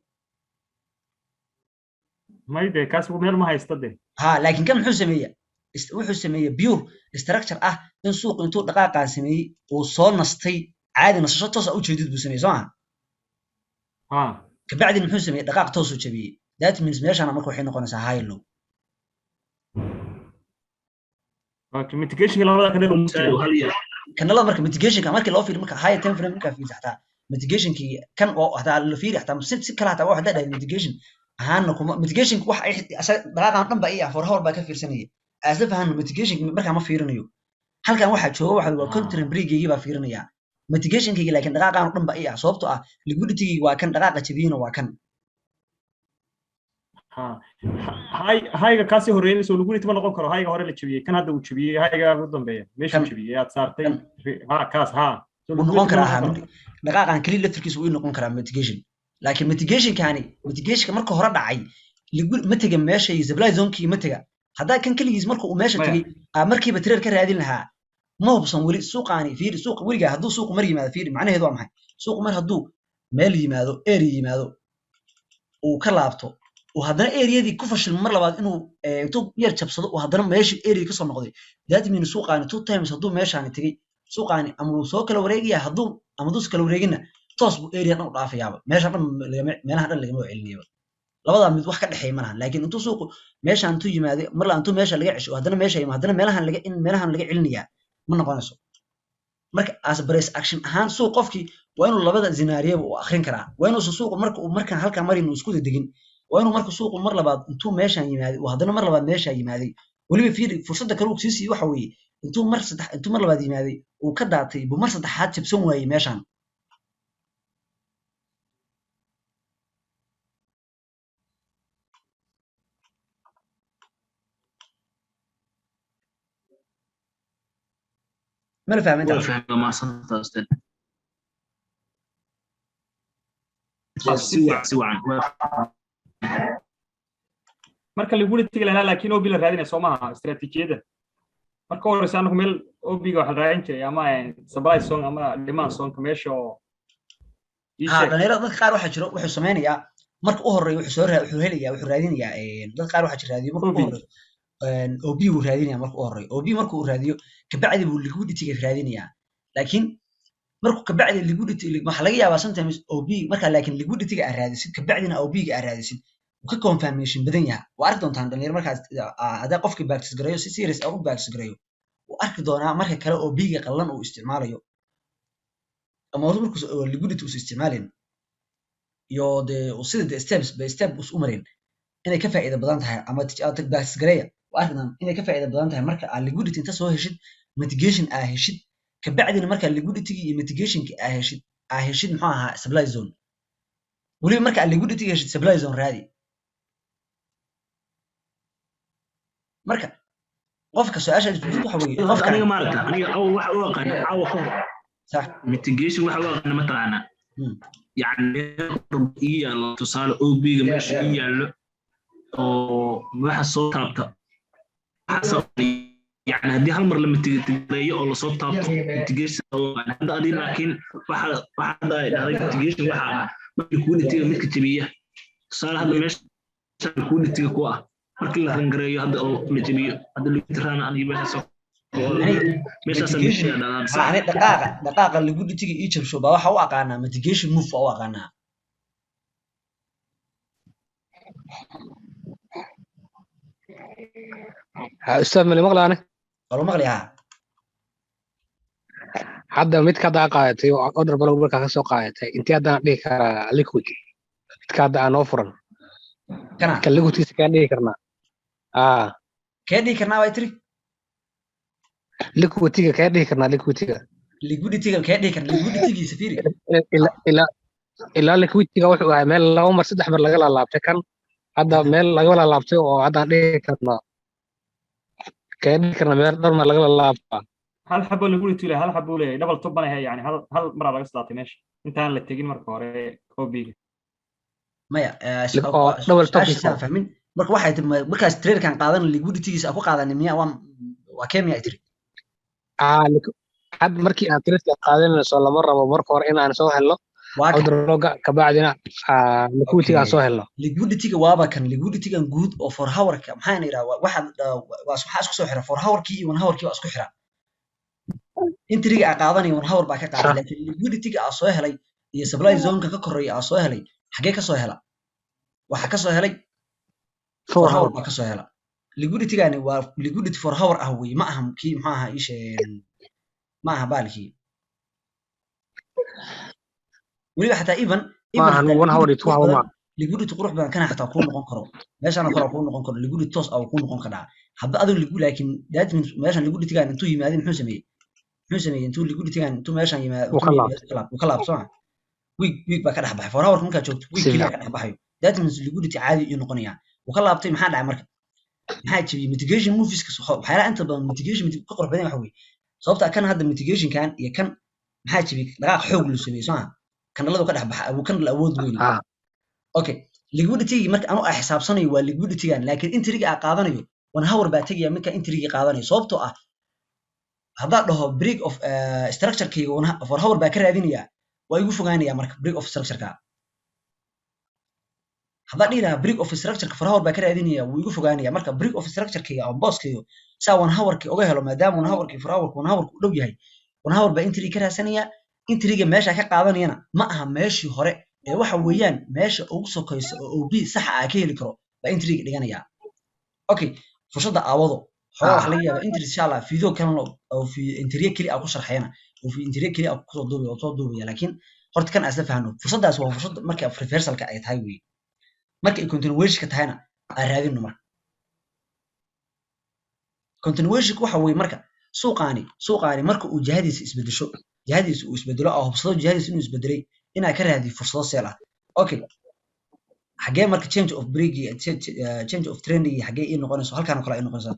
S5: May dee, kaas meel ma haysta dee.
S1: Ha, laakiin kan muxuu sameeya? Wuxuu sameeyey pure structure ah in suuqu intuu dhaqaaqaa sameeyey uu soo nastay, caadi nasasho toos ah ujeedid buu sameeyey, soo maha?
S5: Ha.
S1: Kabacdin muxuu sameeyey? Dhaqaaq toosuu jabiyey. That means meeshana marka waxay noqonaysaa high low.
S5: Okay, mitigationka labada kale uma
S3: Ustaad,
S5: jiro.
S3: hal yar.
S1: Kanalada marka mitigationka markii loo fiiriyo marka high time frame markaa fiiriso, xataa mitigationkii kan oo hataa la fiiri, xataa si kale xataa wax haddaa dhahay mitigation ahaanna kuma mitigationka wax ay dhaqaaqan dhan baa ii ah, 4 hour baa ka fiirsanaya asla fahanno. Mitigationka markaa ma fiirinayo, halkan waxaa jooga waxa waa counter break-gaygii baa fiirinaya mitigationkaygi, laakiin dhaqaaqan oo dhan baa ii ah, sababtoo ah liquidity waa kan dhaqaaqa jabiyeyna waa kan.
S5: Ha, highga kaasii horeeyay soo liquidity ma noqon karo. Highga hore la jabiyey, kan hadda uu jabiyey, highga ugu dambeeya meeshuu
S1: Kan-
S5: jabiyey aad saartay.
S1: Kan-
S5: ha, kaas, ha. Soo
S1: wuu noqon
S5: liquidity ma
S1: karaa ha.
S5: noqon karo.
S1: Dhaqaaqan keliya laftirkiisa wuu ii noqon karaa mitigation, laakiin mitigationkani mitigationka marka hore dhacay ma tega meesha supply zonekii ma tega. Haddaa kan keligiis marka uu meesha
S5: Maya.
S1: tegey aa markiiba trade ka raadin lahaa, ma hubsan weli suuqaani. Fiiri, suuqa weligaa hadduu suuqu mar yimaado, fiiri macnaheedu waa maxay? Suuqu mar hadduu meel yimaado, area yimaado, uu ka laabto, uu haddana areadii ku fashilmo, mar labaad inuu intuu yar jabsado uu haddana meeshii area kasoo noqday, that means suuqaani two times hadduu meeshaani tegey, suuqaani ama wuu soo kala wareegaya hadduu ama hadduu kala wareeginna toos buu area dhan u dhaafayaaba, meesha dhan meelaha dhan lagama celinayaba. Labadaa mid wax ka dhexeeya ma lahan. Laakiin intuu suuqu meeshaan intuu yimaaday mar la intuu meesha laga cesho, haddana meesha yimaado, haddana meelahan laga in meelahan laga celinayaa ma noqonayso. Marka as price action ahaan suuq qofkii waa inuu labada scenarioba uu akhrin karaa. Waa inuusan suuqu marka uu markaan halkaan marin uu isku dedegin. Waa inuu marka suuqu mar labaad intuu meeshaan yimaaday uu haddana mar labaad meeshaa yimaaday Weliba fiiri fursadda kale uu sii siiyey waxa weeye intuu mar saddex, intuu mar labaad yimaaday uu ka daatay buu mar saddexaad jabsan waayey meeshaan. Ma la fahmay
S3: Waa
S1: intaas?
S3: fahmay, mahadsantahay ustaad. Si wacan, si wacan.
S5: Marka liquidity la helaa, laakiin OB la raadinaya, soo maaha istiraatiijiyadda marka horeysa? Anagu meel OB-ga waxaa la raadin jiray ama supply zone ama demand zone-ka meesha oo ii
S1: Ha
S5: sheeg.
S1: Dhalinyarada, dadka qaar waxaa jiro wuxuu sameynayaa marka u horeeyo wuxuu soo wuxuu helayaa, wuxuu raadinayaa dad qaar waxaa jira raadiyo marka u
S5: OB.
S1: horeeyo OB buu raadinayaa marka u horeeyo. OB marka uu raadiyo kabacdi buu liquidity-ga raadinayaa, laakiin markuu kabacdi liquidity waxaa laga yaabaa sometimes OB marka, laakiin liquidity-ga aad raadisid kabacdina OB-ga aad raadisid wuu ka confirmation badan yahay. Waa arki doontaan dhalinyaro, markaas haddaa qofkii practice gareeyo, si serious ah u practice gareeyo, wuu arki doonaa marka kale OB-ga qallan uu isticmaalayo ama horta markuu liquidity uusan isticmaalin iyo dee uu sida dee steps by step us u marin inay ka faa'iido badan tahay ama practice gareeya, waa arki doonaa inay ka faa'iido badan tahay marka aad liquidity inta soo heshid, mitigation aa heshid, kabacdina marka liquidity iyo mitigationka aa heshid muxuu ahaa supply zone. Weliba marka aad liquidity heshid, supply zone raadi. Marka qofka su-aasha isweydiin waxa weeye
S3: Hadda
S1: qofkan
S3: aniga maaragta, aniga awal waxa u aqaana caawa ka hor
S1: sax
S3: mitigation waxa u aqaana mataqaanaa yacni meel ii yaallo, tusaale OB-ga meesha ii yaallo oo waxa soo taabta waxa soo, yani haddii hal mar la mitigate-gareeyo oo lasoo taabto mitigation oo aqaana. Hadda adi laakiin waxa hadda ay dhahday mitigation waxa ah marka liquidity-ga midka jabiya, tusaale hadda meesha liquidity-ga ku ah markii la rangareeyo hadda oo la jabiyo, hadda liquidity run aniga meeshaas
S1: aniga
S3: meeshaas
S1: mitigation
S3: dhadaan
S1: ha ani dhaqaaqa liquidity-ga ii jabsho baa waxa u aqaanaa mitigation move baa u aqaanaa.
S6: Ha, ustaad, mali maqlaane?
S1: Waa lagu maqli haa.
S6: Hadda midka hadda aa qaadatay oo order block markaa ka soo qaadatay, intee haddaan dhihi karaa liquid midka hadda aa noo furan?
S1: Kana
S6: ka liquidkiisa kaan dhihi karnaa aa
S1: kee dhihi karnaa bay tiri?
S6: Liquidity-ga kee dhihi karnaa liquidity-ga?
S1: Liquidity-ga kee dhihi karnaa liquidity-giisa? Fiiri.
S6: Ilaa liquidity-ga wuxuu ahaa meel laba mar saddex mar laga laalaabtay. Kan hadda meel laga laalaabtay oo haddaan dhihi karnaa, kee dhihi karnaa meel dhowr mar laga laalaabtaa?
S5: Hal xabo liquidity leh, hal xabo leeyahay, double top baan ahay, yani hal maraa laga soo daatay meesha intaan la tegin marka hore OB-ga.
S1: Maya.
S6: Oo double top.
S1: Su-aasha saan fahmin marka waxay tiri markaas traderkan qaadan liquidity-giisa aan ku qaadanay miya waa kee miya ay tiri?
S6: Aa, had markii aan trade qaadanayso lama rabo marka hore in aan soo helno
S1: Waa kan
S6: order block-ga, kabacdina liquidity aan
S1: Okay.
S6: soo helno.
S1: Liquidity-ga waaba kan liquidity-gan guud oo 4 hour-ka maxaan idhaha waxaad waa waxaa isku soo xira 4 hour-kii iyo 1 hour-kii waa isku xira. Entry-ga aa qaadanaya 1 hour baa ka qaaday, laakiin liquidity-ga aa soo helay iyo supply zone-ka ka koreeya aa soo helay xagee ka soo hela? Waxaa ka soo helay
S6: four
S1: 4 hour
S6: hour
S1: baa ka soo hela. Liquidity-gani waa liquidity 4 hour ah wey, ma aha kii muxuu ahaa isheen, ma aha baalkii. Weliba xataa even
S6: ma
S1: even
S6: ahan
S1: xataa
S6: 1 hour iyo
S1: liquidity
S6: two
S1: qurux
S6: hour
S1: badan
S6: ma
S1: liquidity qurux badan kana xataa kuu noqon karo, meeshaan oo kale kuu noqon karo liquidity toos ah kuu noqon karaa hadba adigu liquid. Laakiin that means meeshan liquidity-gan intuu yimaadin muxuu sameeyey? Intuu liquidity-gan intuu meeshan yimaado
S6: wuu ka
S1: intuu
S6: laabtay.
S1: yimaado wuu ka laabto, soo ma wick baa ka dhex baxay 4 hour markaa joogto, wick
S6: Si
S1: keliya
S6: fiican.
S1: ka dhex baxayo. That means liquidity caadi iyuu noqonayaa, wuu ka laabtay. Maxaa dhacay marka? Maxaa jebiyey? Mitigation moveska waxyaalaha inta badan mitigation ka qurux badan waxa weeye sababta kan hadda mitigationkan iyo kan maxaa jebiyey? Dhaqaaq xoog lu sameeyey, soo ma candle-adu ka dhex baxa abu candle awood weyn. Okay, liquidity marka anu aa xisaabsanayo waa liquidity-gan, laakiin entry-ga aa qaadanayo 1 hour baa tegaya midka entry-ga qaadanayo, sababtoo ah haddaan dhaho break of structure-kayga 4 hour baa ka raadinaya, waa igu fogaanaya. Marka break of structure-ka haddaan dhihi lahaa break of structure-ka 4 hour baa ka raadinaya, wuu igu fogaanaya. Marka break of structure-kayga ama booskayga saa 1 hour-ki uga helo, maadaama 1 hour-ki 4 hour-ka 1 hour-ka u dhow yahay, 1 hour baa entry ka raadsanaya. Entry-ga meesha ka qaadanayana ma aha meeshii hore ee waxa weeyaan meesha ugu sokaysa oo OB saxa ah ka heli karo baa entry-ga dhiganaya. Okay, fursadda aawado xogaa waxa laga yaabaa entry insha Allah video kalena oo entry keli ah ku sharxayana oo entry keli ah kusoo duubaya oo soo duubaya, laakiin horta kan aan isla fahanno. Fursaddaas waa fursad marka reversalka ay tahay weeye, marka ay continuation-ka tahayna aan raadino marka. Continuation waxa weeye marka suuqaani marka uu jihadiisa isbedesho, jihadiisa uu isbedelo oo hubsado jihadiisa inuu isbedelay, inaa ka raadiyo fursado sell ah. Okay, xagee marka change of break, change of trend xagee ii noqonayso? Halkaan oo kale ay noqonayso,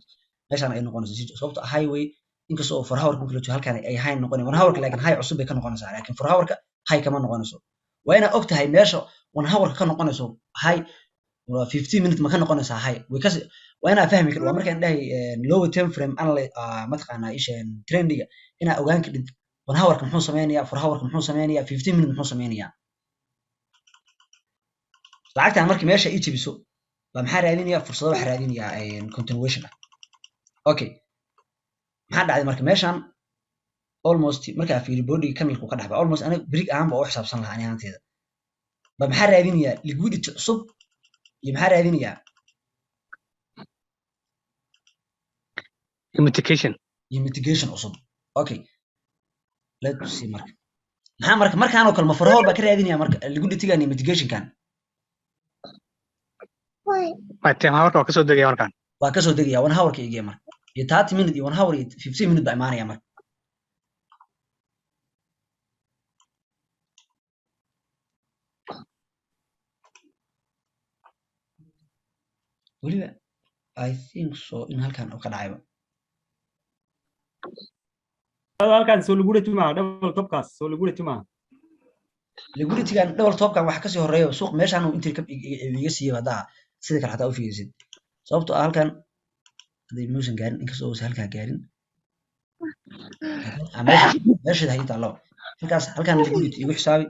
S1: meeshaan ay noqonayso, sababta highway inkastoo 4 hour marka la joogo halkaan ay high noqonay, 1 hour laakiin high cusub bay ka noqonaysaa, laakiin 4 hour high kama noqonayso. Waa inaad og tahay meesha 1 hour ka noqonayso high, 15 minute ma ka noqonaysaa high way kas. Waa inaa fahmi kar. Waa markaan dhahay lower time frame analy mataqaanaa isha trendiga inaa ogaan kadhid 1 hourka muxuu sameynayaa, 4 hourka muxuu sameynayaa, 15 minute muxuu sameynayaa. Lacagtan markii meesha ii jabiso baa maxaa raadinayaa? Fursado waxaa raadinayaa continuation ah. Okay, maxaa dhacday marka meeshan? Almost markaa fiiri body candleka ka dhexba almost aniga break ahaan baa u xisaabsan lahaa ani ahaanteeda. Ba maxaa raadinayaa? Liquidity cusub. Iyo maxaa raadinayaa?
S6: Mitigation.
S1: Iyo mitigation cusub. Okay, let's see. Marka maxaa marka markaan oo kale ma 4 hour baa ka raadinaya marka liquiditygan iyo mitigationkan?
S6: 10 hourka waa kasoo degaya markaan.
S1: Waa kasoo degaya, 1 hourka igee marka, iyo 30 minute iyo 1 hour iyo 15 minute baa imaanaya marka. Weliba I think so in halkan uu ka dhacayba.
S5: Halkan soo liquidity maaha, double topkaas soo liquidity maaha.
S1: Liquiditygan double topkan waxa kasii horeeya suuq meeshaan uu entry ka iga siiyey. Haddaa sida kale xataa u fiirisid, sababtoo ah halkan hadday muusan gaarin, inkastoo uusan halkaa gaarin, meesha meesheeda hay taallo halkaas, halkan liquidity igu xisaabi.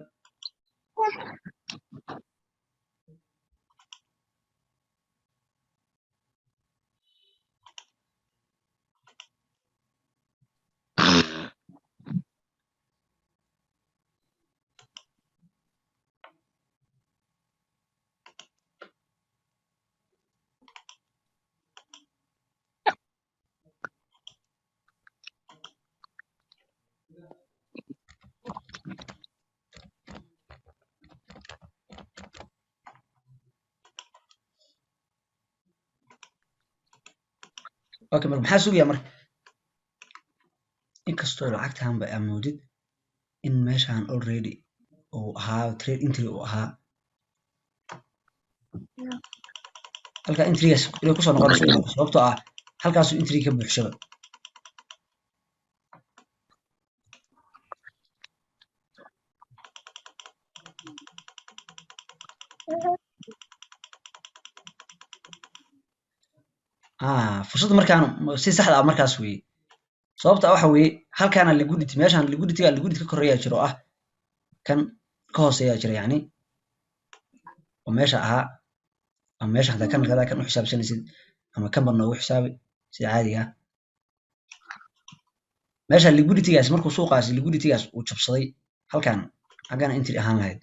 S1: Okay, marka maxaa sugayaa marka? Inkastoo lacagtan ba amoodid in meeshaan already uu ahaa trade entry uu ahaa, halkaa entrygaas inay kusoo noqonayso, sababtoo ah halkaasuu entry ka buuxshaba. Fursadda markaan si saxda ah markaas weeye, sababta waxa weeye halkaana liquidity, meeshaan liquidityga liquidity ka koreeyaa jiro ah, kan ka hooseeyaa jira, yacni oo meesha ahaa ama meesha hadaa kan hadaa kan u xisaabsanaysid ama kan bar noogu xisaabi sida caadiga ah. Meesha liquiditygaas markuu suuqaasi liquiditygaas uu jabsaday, halkan xaggana entry ahaan lahayd,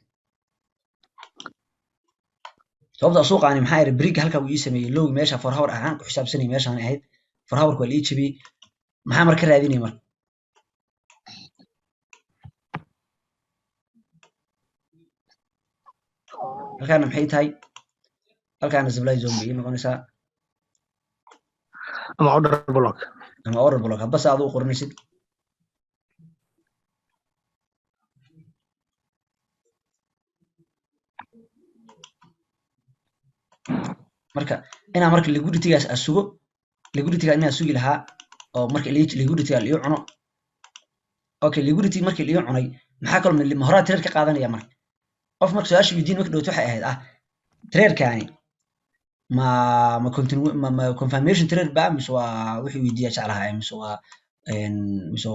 S1: sababta suuqaani maxaa yidhi break halka uu ii sameeyey low meesha 4 hour ahaan ku xisaabsanayay meeshaan ahayd 4 hourka waa la ii jabiyey. Maxaa marka raadinaya marka? Halkaana maxay tahay? Halkaana supply zone bay ii noqonaysaa.
S6: Ama order block.
S1: Ama order block hadba se aad u qoranaysid. Marka inaa marka liquiditygaas aan sugo, liquidityga inaan sugi lahaa oo marka liquidityga la ii cuno. Okay, liquidity markii la ii cunay, maxaa kaloo ma horaa trade ka qaadanaya marka? Qof marka su-aasha weydiin marka dhowto waxay ahayd tradekaani ma continue ma confirmation trade ba mise waa wixii weydiiya jeclahaa, mise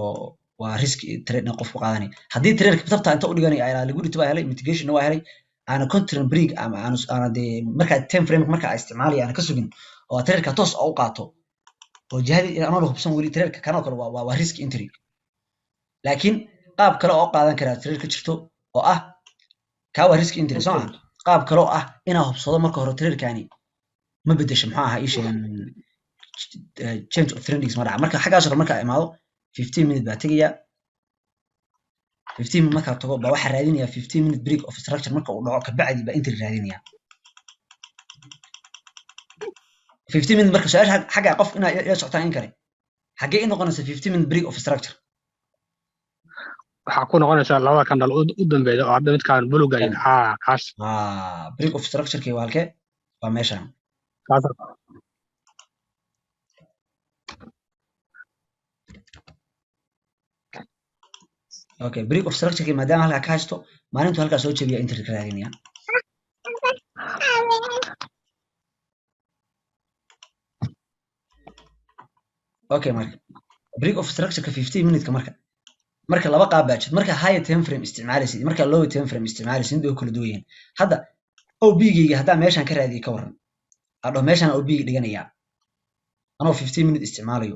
S1: waa risk trade in qofku qaadanaya? Haddii tradeka tabta inta u dhiganaya ay liquidity baa helay, mitigation waa helay, aana content break ama aana dee markaa time frame marka aan isticmaalaya aana ka sugin oo tradeka toos u qaato oo jihadii anoo la hubsan weli, tradeka kanoo kale waa risk entry. Laakiin qaab kale oo qaadan karaa trade ka jirto oo ah kaa waa risk entry soo ma? Qaab kale oo ah inaa hubsado marka hore tradekani ma bedesho, muxuu ahaa ii sheegan, change of trendings ma dhaca. Marka xaggaasoo kale markaa imaado, 15 minute baa tegaya. 15 minute markaa tago baa waxaa raadinaya 15 minute break of structure. Marka uu dhaco kabacdi baa entry raadinaya 15 minute. Marka su-aasha xagga qof inaa ila socotaan in kale. Xaggee i noqonaysa 15 minute break of structure?
S6: Waxaa ku noqonaysaa labada candle u dambeeya oo hadda midkaan buluga iyo haa, kaas.
S1: Ah, break of structure-kii waa halkee? Waa meeshaan.
S6: Kaas.
S1: Okay, break of structure-kii maadaama halkaa ka haysto, maalintu halkaa soo jebiya entry ka raadinaya. Okay, marka break of structure-ka 15 minute-ka marka laba qaab baa jirta. Marka higher time frame isticmaalaysid, marka lower time frame isticmaalaysid, mid way kala duwan yihiin. Hadda OB-gayga haddaa meeshaan ka raadiyay, ka waran aan dhaho meeshaan OB-ga dhiganayaa anoo 15 minute isticmaalayo,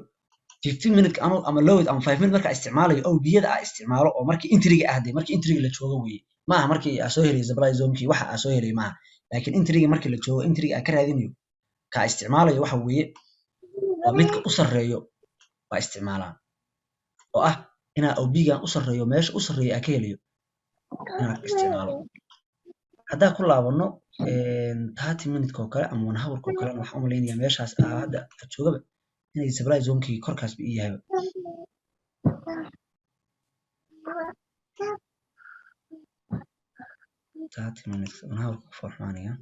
S1: 15 minute anoo ama lower ama 5 minute markaa isticmaalayo, OB-yada aa isticmaalo oo markii entry-ga ah dee, markii entry-ga la joogo weeye, maaha markii aa soo helay supply zone-kii waxa aa soo helay maaha, laakiin entry-ga markii la joogo, entry-ga aa ka raadinayo, kaa isticmaalayo waxa weeye waa midka u sarreeyo waa isticmaalaa, oo ah inaa OB-gan u sarreeyo, meesha u sarreeyo aa ka helayo inaan isticmaalo. Haddaa ku laabano 30 minute oo kale ama 1 hour oo kalena, waxaan u malaynayaa meeshaas aa hadda aad joogaba inay supply zone-kii korkaas ba ii yahayba. 30 minutes, 1 hour ku foorxumaanaya.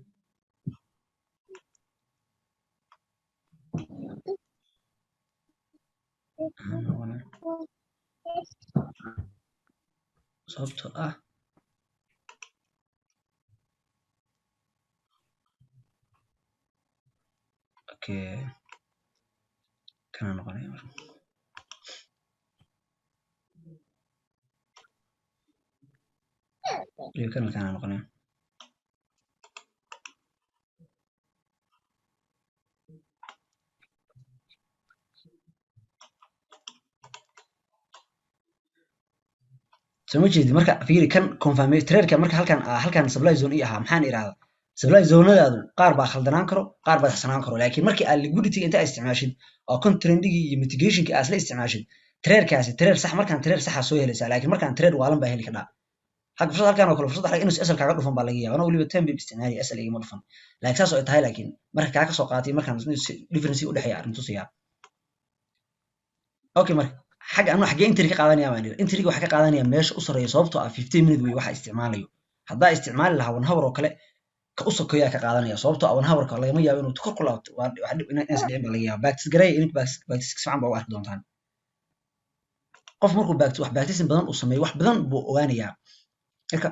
S1: Maxaa noqonaya? Sababtoo ah okay, kana noqonaya marka. Iyo kana kana noqonaya. Soo ma jeedi? Marka fiiri kan confirmation trade-ka. Marka halkan halkan supply zone ii ahaa, maxaan idhahdaa? Supply zone-adaadu qaar baa khaldanaan karo, qaar baa saxsanaan karo, laakiin markii aad liquidity inta aad isticmaashid oo counter trendigi iyo mitigationki aad isla isticmaashid, trade-kaasi trade sax, markaan trade saxa soo helaysaa, laakiin markaan trade waalan baa heli kadhaa. Xagga fursad halkan oo kale, fursad xagga inuu SL kaaga dhufan baa laga yaabaa. Anoo weliba 10 pip isticmaalaya, SL igama dhufan, laakiin saas oo ay tahay, laakiin marka kaa ka soo qaatay markaan difference u dhexeeya arrin tusiyaa. Okay, marka xagga anu xaggee entry ka qaadanaya baan yidhi? Entry waxaa ka qaadanaya meesha u sarreeya, sababtoo ah 15 minute wey waxa isticmaalayo. Haddaa isticmaali lahaa 1 hour oo kale, ka u sokeeyaa ka qaadanaya, sababtoo ah 1 hour-ka lagama yaabo inuu kor ku laabto. Waa wax dhib inays dhicin baa laga yaaba. Backtest gareeya idinku, backtest si fiican baa u arki doontaan. Qof markuu wax backtesting badan uu sameeyo, wax badan buu ogaanayaa. Marka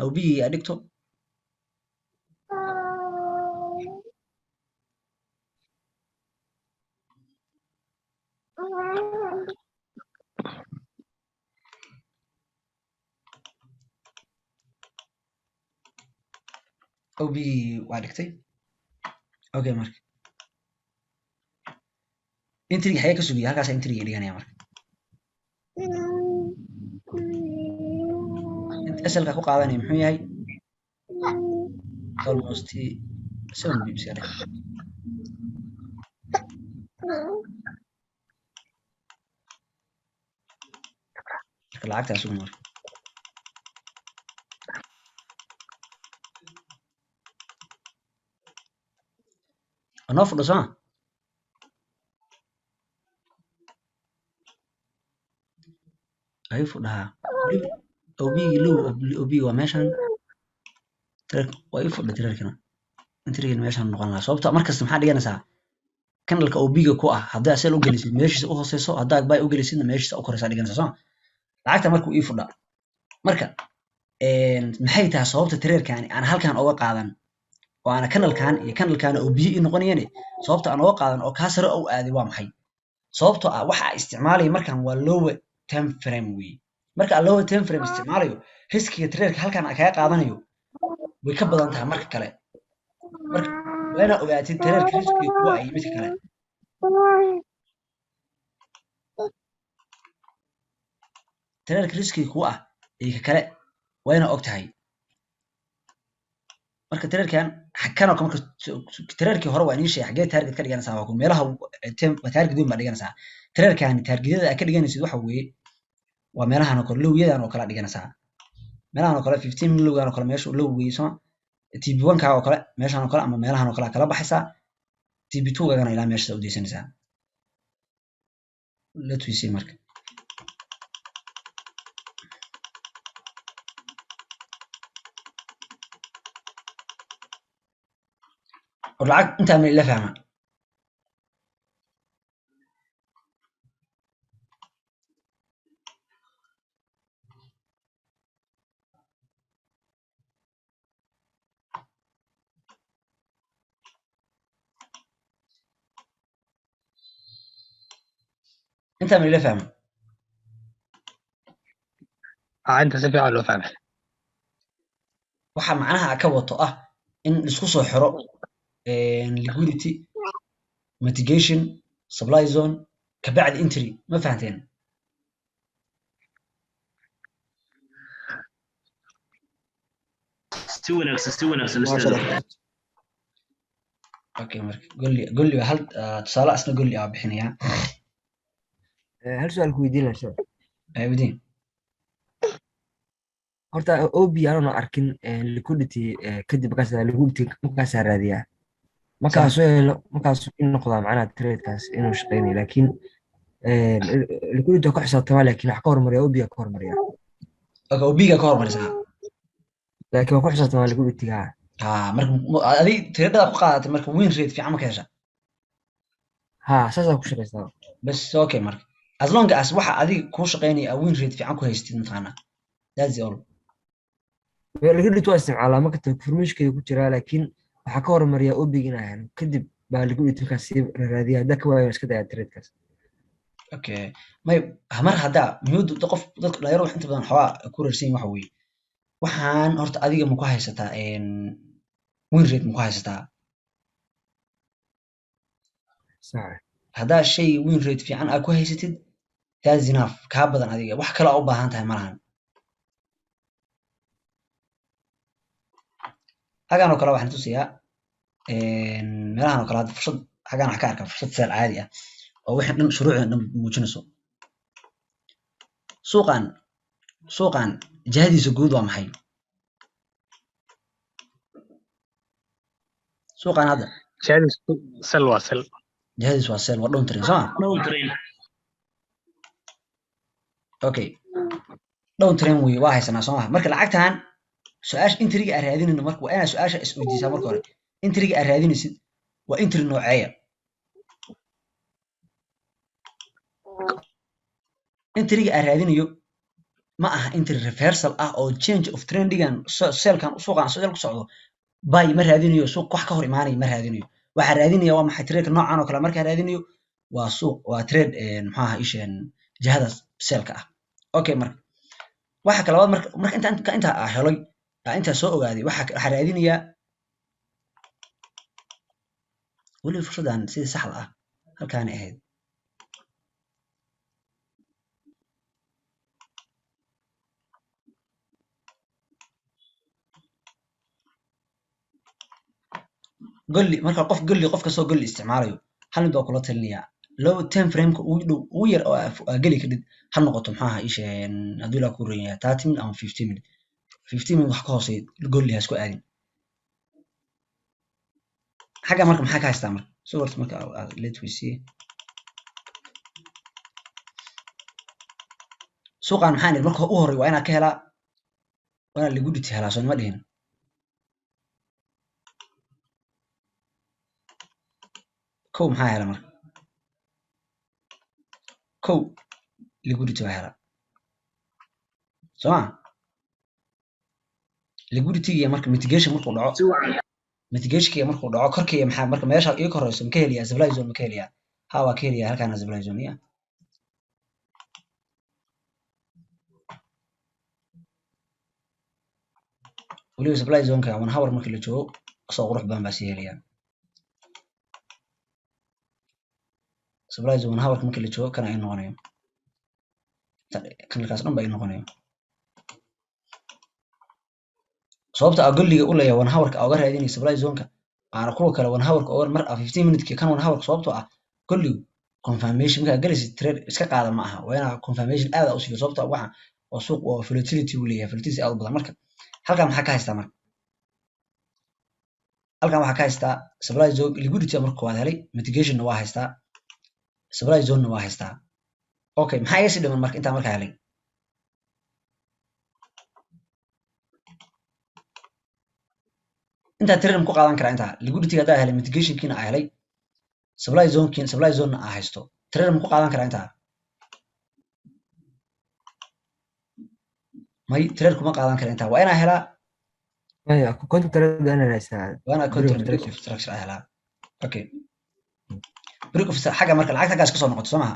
S1: OB-gii aad dhigto, OB-gii waa dhigtay. Okay, marka entry-ga xagee ka sugaya? Halkaas entry-ga dhiganaya. Marka SL-ka ku qaadanaya muxuu yahay? Almost 7 pips ya dheh. Marka lacagtaa sugan. Marka waa noo fudho sooma? Ayuu fudhahaa OB-gii low. OB waa meeshan, waa ii fudha trade-kana. Entry-gan meeshan noqon lahaa, sababto markasta maxaa dhiganaysaa? Candle-ka OB-ga ku ah haddaa sell u gelisid meeshiisa u hooseyso, haddaa buy u gelisidna meeshiisa u koreysaa dhiganaysaa, sooma? Lacagta markuu ii fudha, marka maxay tahay sababta trade-kani aan halkan oga qaadan oo aana candle-kan iyo candle-kan oo biyo ii noqonayane? Sababta aan oga qaadan oo kaa sare u aaday waa maxay? Sababtoo ah waxa isticmaalaya markan waa lower time frame weeye. Marka aan lower time frame isticmaalayo, riskiga trade-ka halkan aan kaga qaadanayo way ka badan tahay marka kale. Marka waa inaad ogaatid trade-ka riskiga kuwa ay midka kale. Trade-ka riskiga kuwa ah iyo ka kale waa inaad og tahay. Marka trade-kan kan oo kale, marka trade-kii hore waa inii sheegay xaggee target ka dhiganaysaa. Waa ku meelaha target weyn baa dhiganaysaa. Trade-kan targetyada aad ka dhiganaysid waxa weeye waa meelahan oo kale, lowyadan oo kale aad dhiganaysaa, meelahan oo kale, 15 lowgan oo kale, meesha low weeye, soma? TP one kaa oo kale, meeshan oo kale ama meelahan oo kale aad kala baxaysaa. TP two gagana ilaa meeshaas u daysanaysaa. Let we see marka. War lacag intaa ma ila fahmaa? Intaa ma ila fahmaa?
S6: Ah, inta si fiican loo fahmay.
S1: Waxa macnaha ka wato ah in isku soo xiro liquidity, mitigation, supply zone, kabacdi entry. Ma fahanteen?
S3: Si wanaagsan, si wanaagsan.
S2: Maasha
S3: Ustaad.
S2: Allah.
S1: Okay, marka golli waa hal tusaale asna golli aa bixinayaa.
S7: Hal su'aal ku weydiin lahaa, sheekh.
S1: Weydiin.
S7: Horta OB aanan arkin liquidity kadib markaas liquidity markaasaa raadiyaa, markaas soo helo, markaas in noqdaa macnaha tradekaas inuu shaqeynayo, laakiin liquidity waa ku xisaabtamaa, laakiin wax ka hormariya OB ka hormariya.
S1: Okay, OB-ga ka hormarisaa.
S7: Laakiin waa ku xisaabtamaa liquidity-ga.
S1: Ah, marka adig tiradada ku qaadatay marka win rate fiican ma ka hesha?
S7: Ha, saasaa ku shaqeystaa.
S1: Bas, okay, marka as long as waxa adiga kuu shaqeynaya aa win rate fiican ku haystid, mataqaanaa, that's all.
S7: Liquidity waa isticmaalaa marka confirmation ku jiraa, laakiin waxaa ka hormariya OB-ga inaa helo, kadib baa liquidity markaas sii raadiya. Haddaa ka waayo, iska dayaa tradekaas.
S1: Okay, may mar haddaa muhiimadda qof dadka dhalinyarada wax inta badan xoogaa ku reersan yihiin waxa weeye, waxaan horta adiga ma ku haysataa win rate, ma ku haysataa?
S7: Sax.
S1: Haddaa shay win rate fiican aa ku haysatid, that's enough. Kaa badan adiga wax kale aa u baahan tahay malahan. Xagan oo kale waxaan tusayaa meelahan oo kale hadda fursad xagan wax ka arkaa, fursad sell caadi ah oo wixii dhan shuruucdan dhan muujinayso. Suuqan jihadiisa guud waa maxay suuqan hadda?
S6: Jihadiisu sell waa sell.
S1: Jihadiisu waa sell, waa down trend, soo ma?
S3: Down trend.
S1: Okay, down trend wey, waa haysanaa, soo maha? Marka lacagtan su-aasha entryga aan raadinayno marka waa inaad su-aasha isweydiisaa marka hore: entryga aad raadinaysid waa entry nooceeya? Entryga aan raadinayo ma aha entry reversal ah oo change of trendigan sellkan suuqan sell ku socdo buy ma raadinayo, suuq wax ka hor imaanaya ma raadinayo. Waxaa raadinaya waa maxay? Trade noocan oo kale markaa raadinayo waa suuq, waa trade muxuu ahaa isheen jihada sellka ah. Okay, marka waxa kale labaad, marka inta aa helay, aa intaa soo ogaaday, waxa raadinayaa weli fursaddan sidii saxda ah halkaanay ahayd. Golli marka qof golli, qof kastoo golli isticmaalayo, hal mid waa kula talinayaa: low time frameka ugu dhow, ugu yar oo aa geli kadhid ha noqoto maxaa ahaa isheen hadduu ilaa ku ron yahay 30 minute ama 15 minute. 15 minute wax ka hooseeya golli ha isku aadin. Xagga marka maxaa ka haystaa marka soo horta marka let we see suuqan maxaan idhi marka u horey waa inaad ka helaa, waa inaad liquidity helaa, soo nima dhihin? Kow maxaa hela marka? Kow liquidity waa hela, soo ma? Liquidity marka mitigation markuu dhaco
S3: Si wacan.
S1: Mitigationkiga markuu dhaco korkeyga maxaa marka meesha ii koreyso ma ka helayaa? Supply zone ma ka helayaa? Ha, waa ka helayaa halkaana supply zone ya. Weliba supply zoneka 1 hour markii la joogo asoo qurux badan baa sii helayaa supply zone. 1 hour markii la joogo kana ii noqonayo, kanalkaas dhan baa ii noqonayo. Sababta aa golliga u leeyahay 1 hourka aa uga raadinaya supply zoneka aana kuwa kale 1 hourka oga mar 15 minute kan 1 hourka, sababtoo ah golligu confirmation markaa galaysid trade iska qaada ma aha, waa inaa confirmation aad aa u siiyo, sababtoo ah waxa waa suuq oo volatility uu leeyahay, volatility aad u badan. Marka halkan maxaa ka haystaa? Marka halkan waxaa ka haystaa supply zone liquidity marka koowaad helay, mitigationna waa haystaa, supply zone-na waa haystaa. Okay, maxaa iga sii dhiman marka intaa markaa helay? Intaa trade ku qaadan karaa intaa liquidity haddaa helay, mitigationkiina aa helay, supply zonekiina, supply zonena aa haysto, trade ku qaadan karaa intaa? May, trade kuma qaadan kara intaa. Waa inaa helaa
S7: Maya, counter trend waa inaan haystaa.
S1: Waa inaa
S7: break
S1: counter
S7: of
S1: break
S7: structure.
S1: Of structure aa helaa. Okay, break of xagga marka lacagta xaggaas kasoo noqoto, soo maha?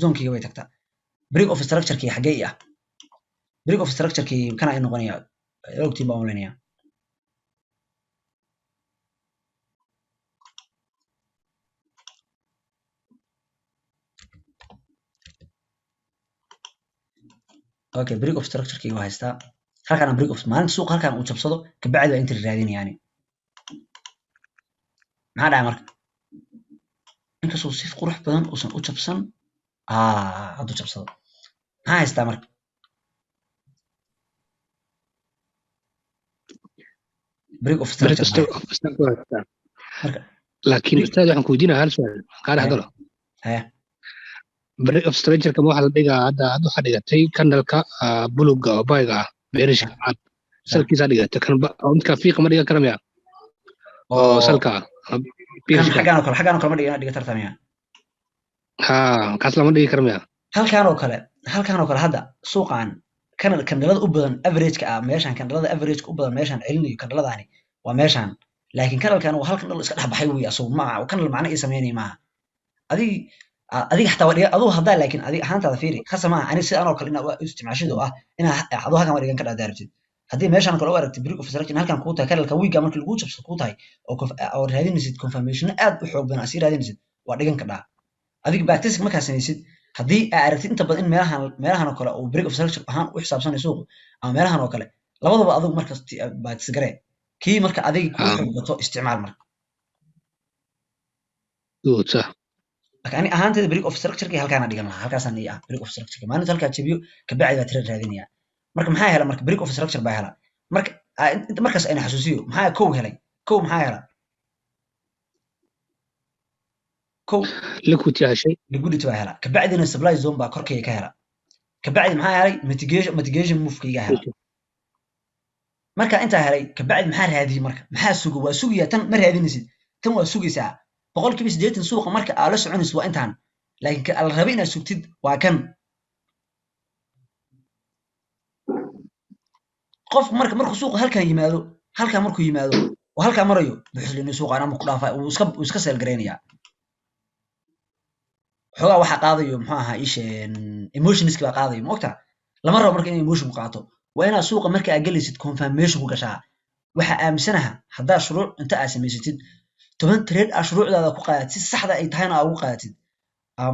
S1: Zonekeyga way tagtaa. Break of structure-kii xaggee i ah? Break of structure-kii kana ay noqonaya, ogtiin baan umaleynaya. Okay, break of structure-kii waa haystaa halkaan. Break of maalinta suuqa halkaan uu jabsado, kabacdi waa entry raadinayaan. Maxaa dhacay marka? Inkastoo si qurux badan uusan u jabsan, hadduu jabsado maxaa haystaa marka? Break of
S6: break
S1: structure maxaa?
S6: Of
S1: Marka
S6: laakiin ustaad, waxaan ku weydiinayaa hal su'aal kaa dhex galo.
S1: Haya.
S6: Break of structure-ka ma waxaa la dhigaa hadda waxaa dhigatay candleka buluga oo bayga ah, beerishka cad, salkiisaa dhigatay kan oo midka fiiqa ma dhigan kara miya oo
S1: oo
S6: salka ah
S1: kan
S6: beerishka?
S1: Xaggaan oo kale ma dhigan, dhiga tartamaya.
S6: Ha, kaas lama dhigi kara miya?
S1: Halkaan oo kale hadda suuqan kan candlelada u badan average-ka ah meeshaan, candlelada average-ka u badan meeshaan celinayo, candleladani waa meeshaan. Laakiin candlekan waa hal candle iska dhex baxay wey. Asagu ma candle macno ii sameynaya maaha. Adig adiga xataa waa dhiga aduu haddaa, laakiin adiga ahaantaada fiiri, khasa maaha. Ani si anoo kale inaa u isticmaashid oo ah inaa aduu halkan waa dhigan kadhaa daarabtid. Haddii meeshaan kale u aragtid break of structure in halkan kuu tahay, candleka wiiga markii laguu jabsado kuu tahay, oo raadinaysid confirmation aad u xoog badan aad sii raadinaysid, waa dhigan kadhaa. Adiga backtesting markaa samaysid, haddii aa aragtid inta badan in meelahan oo kale uu break of structure ahaan u xisaabsanayo suuqu ama meelahan oo kale, labadaba adigu markas backtest garee, kii marka adiga kuu xoog bato isticmaal marka.
S6: Good, sax.
S1: Laakiin ani ahaanteyda break of structure halkaana dhigan lahaa, halkaasaan ii ah break of structure. Maalinta halkaa jabiyo, kabacdi baa trade raadinaya. Marka maxaa hela? Marka break of structure baa hela. Marka inta markaas ayna xasuusiyo, maxaa kow helay? Kow maxaa hela? Kow
S6: liquidity heshay.
S1: Liquidity baa hela, kabacdina supply zone baa korkayga ka hela. Kabacdi maxaa helay? Mitigation move-kayga hela. Marka intaa helay kabacdi maxaa raadiyey? Marka maxaa suga? Waa sugayaa. Tan ma raadinaysid, tan waa sugaysaa. 80% suuqa marka aa la soconaysid waa intaan, laakiin ka la rabay inaad sugtid waa kan. Qofku marka markuu suuqa halkan yimaado, halkan markuu yimaado oo halkan marayo, buxuslini suuqaan ama ku dhaafa, wuu iska sell garaynayaa. Xoogaa waxaa qaadayo, muxuu ahaa isheen, emotionski baa qaadayo, ma ogtaa? Lama rabo marka in emotion ku qaato. Waa inaad suuqa marka aad gelaysid confirmation ku gashaa. Waxaa aaminsanaha haddaa shuruuc inta aad samaysatid 10 trade aa shuruucdaada ku qaadatid, si saxda ay tahayna aa ugu qaadatid,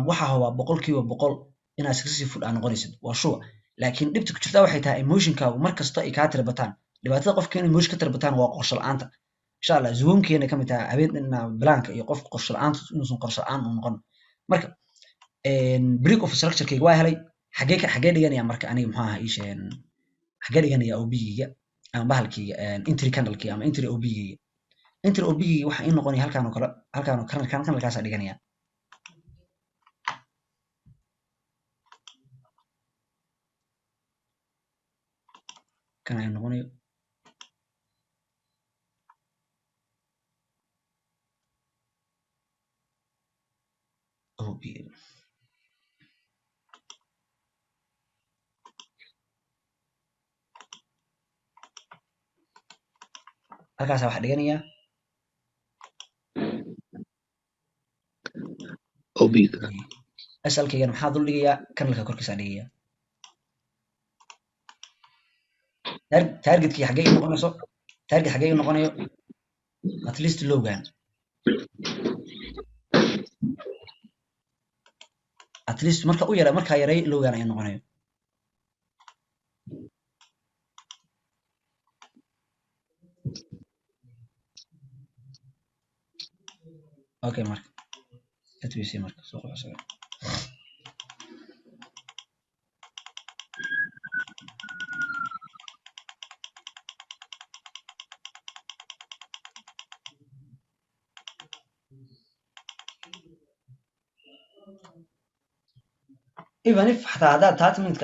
S1: waxaa hubaa 100% inaad successful aa noqonaysid, waa sure. Laakiin dhibta ku jirta waxay tahay emotionkaagu mar kasta ay kaa tira bataan. Dhibaatada qofka in emotion ka tira bataan waa qorshe la'aanta. Insha Allah zoomkeena kamid tahay habeen dhanna balaanka iyo qofka qorshe la'aanta inuusan qorshe la'aan u noqon. Marka break of structure-kayga waa helay. Xagee dhiganaya marka aniga, muxuu ahaa isheen, xagee dhiganaya OB-gayga ama bahalkayga, entry candle-kayga ama entry OB-gayga? Entry OB-gayga waxaa ii noqonaya halkaan oo kale, halkaan oo candle-kaasaa dhiganaya. Kan ayaa noqonayo OB. Halkaasaa waxaa dhiganayaa
S6: OB-ga.
S1: SL-kaygana maxaa dul dhigayaa? Candleka korkiisaa dhigaya. Targetkii xaggee ii noqonayso? Target xaggee ii noqonayo? At least lowgan, at least marka u yara, markaa yaray lowgan ay noqonayo. Okay, marka let we see. Marka suuqa wuxuu socdo. Even if xataa haddaad 30 minute-ka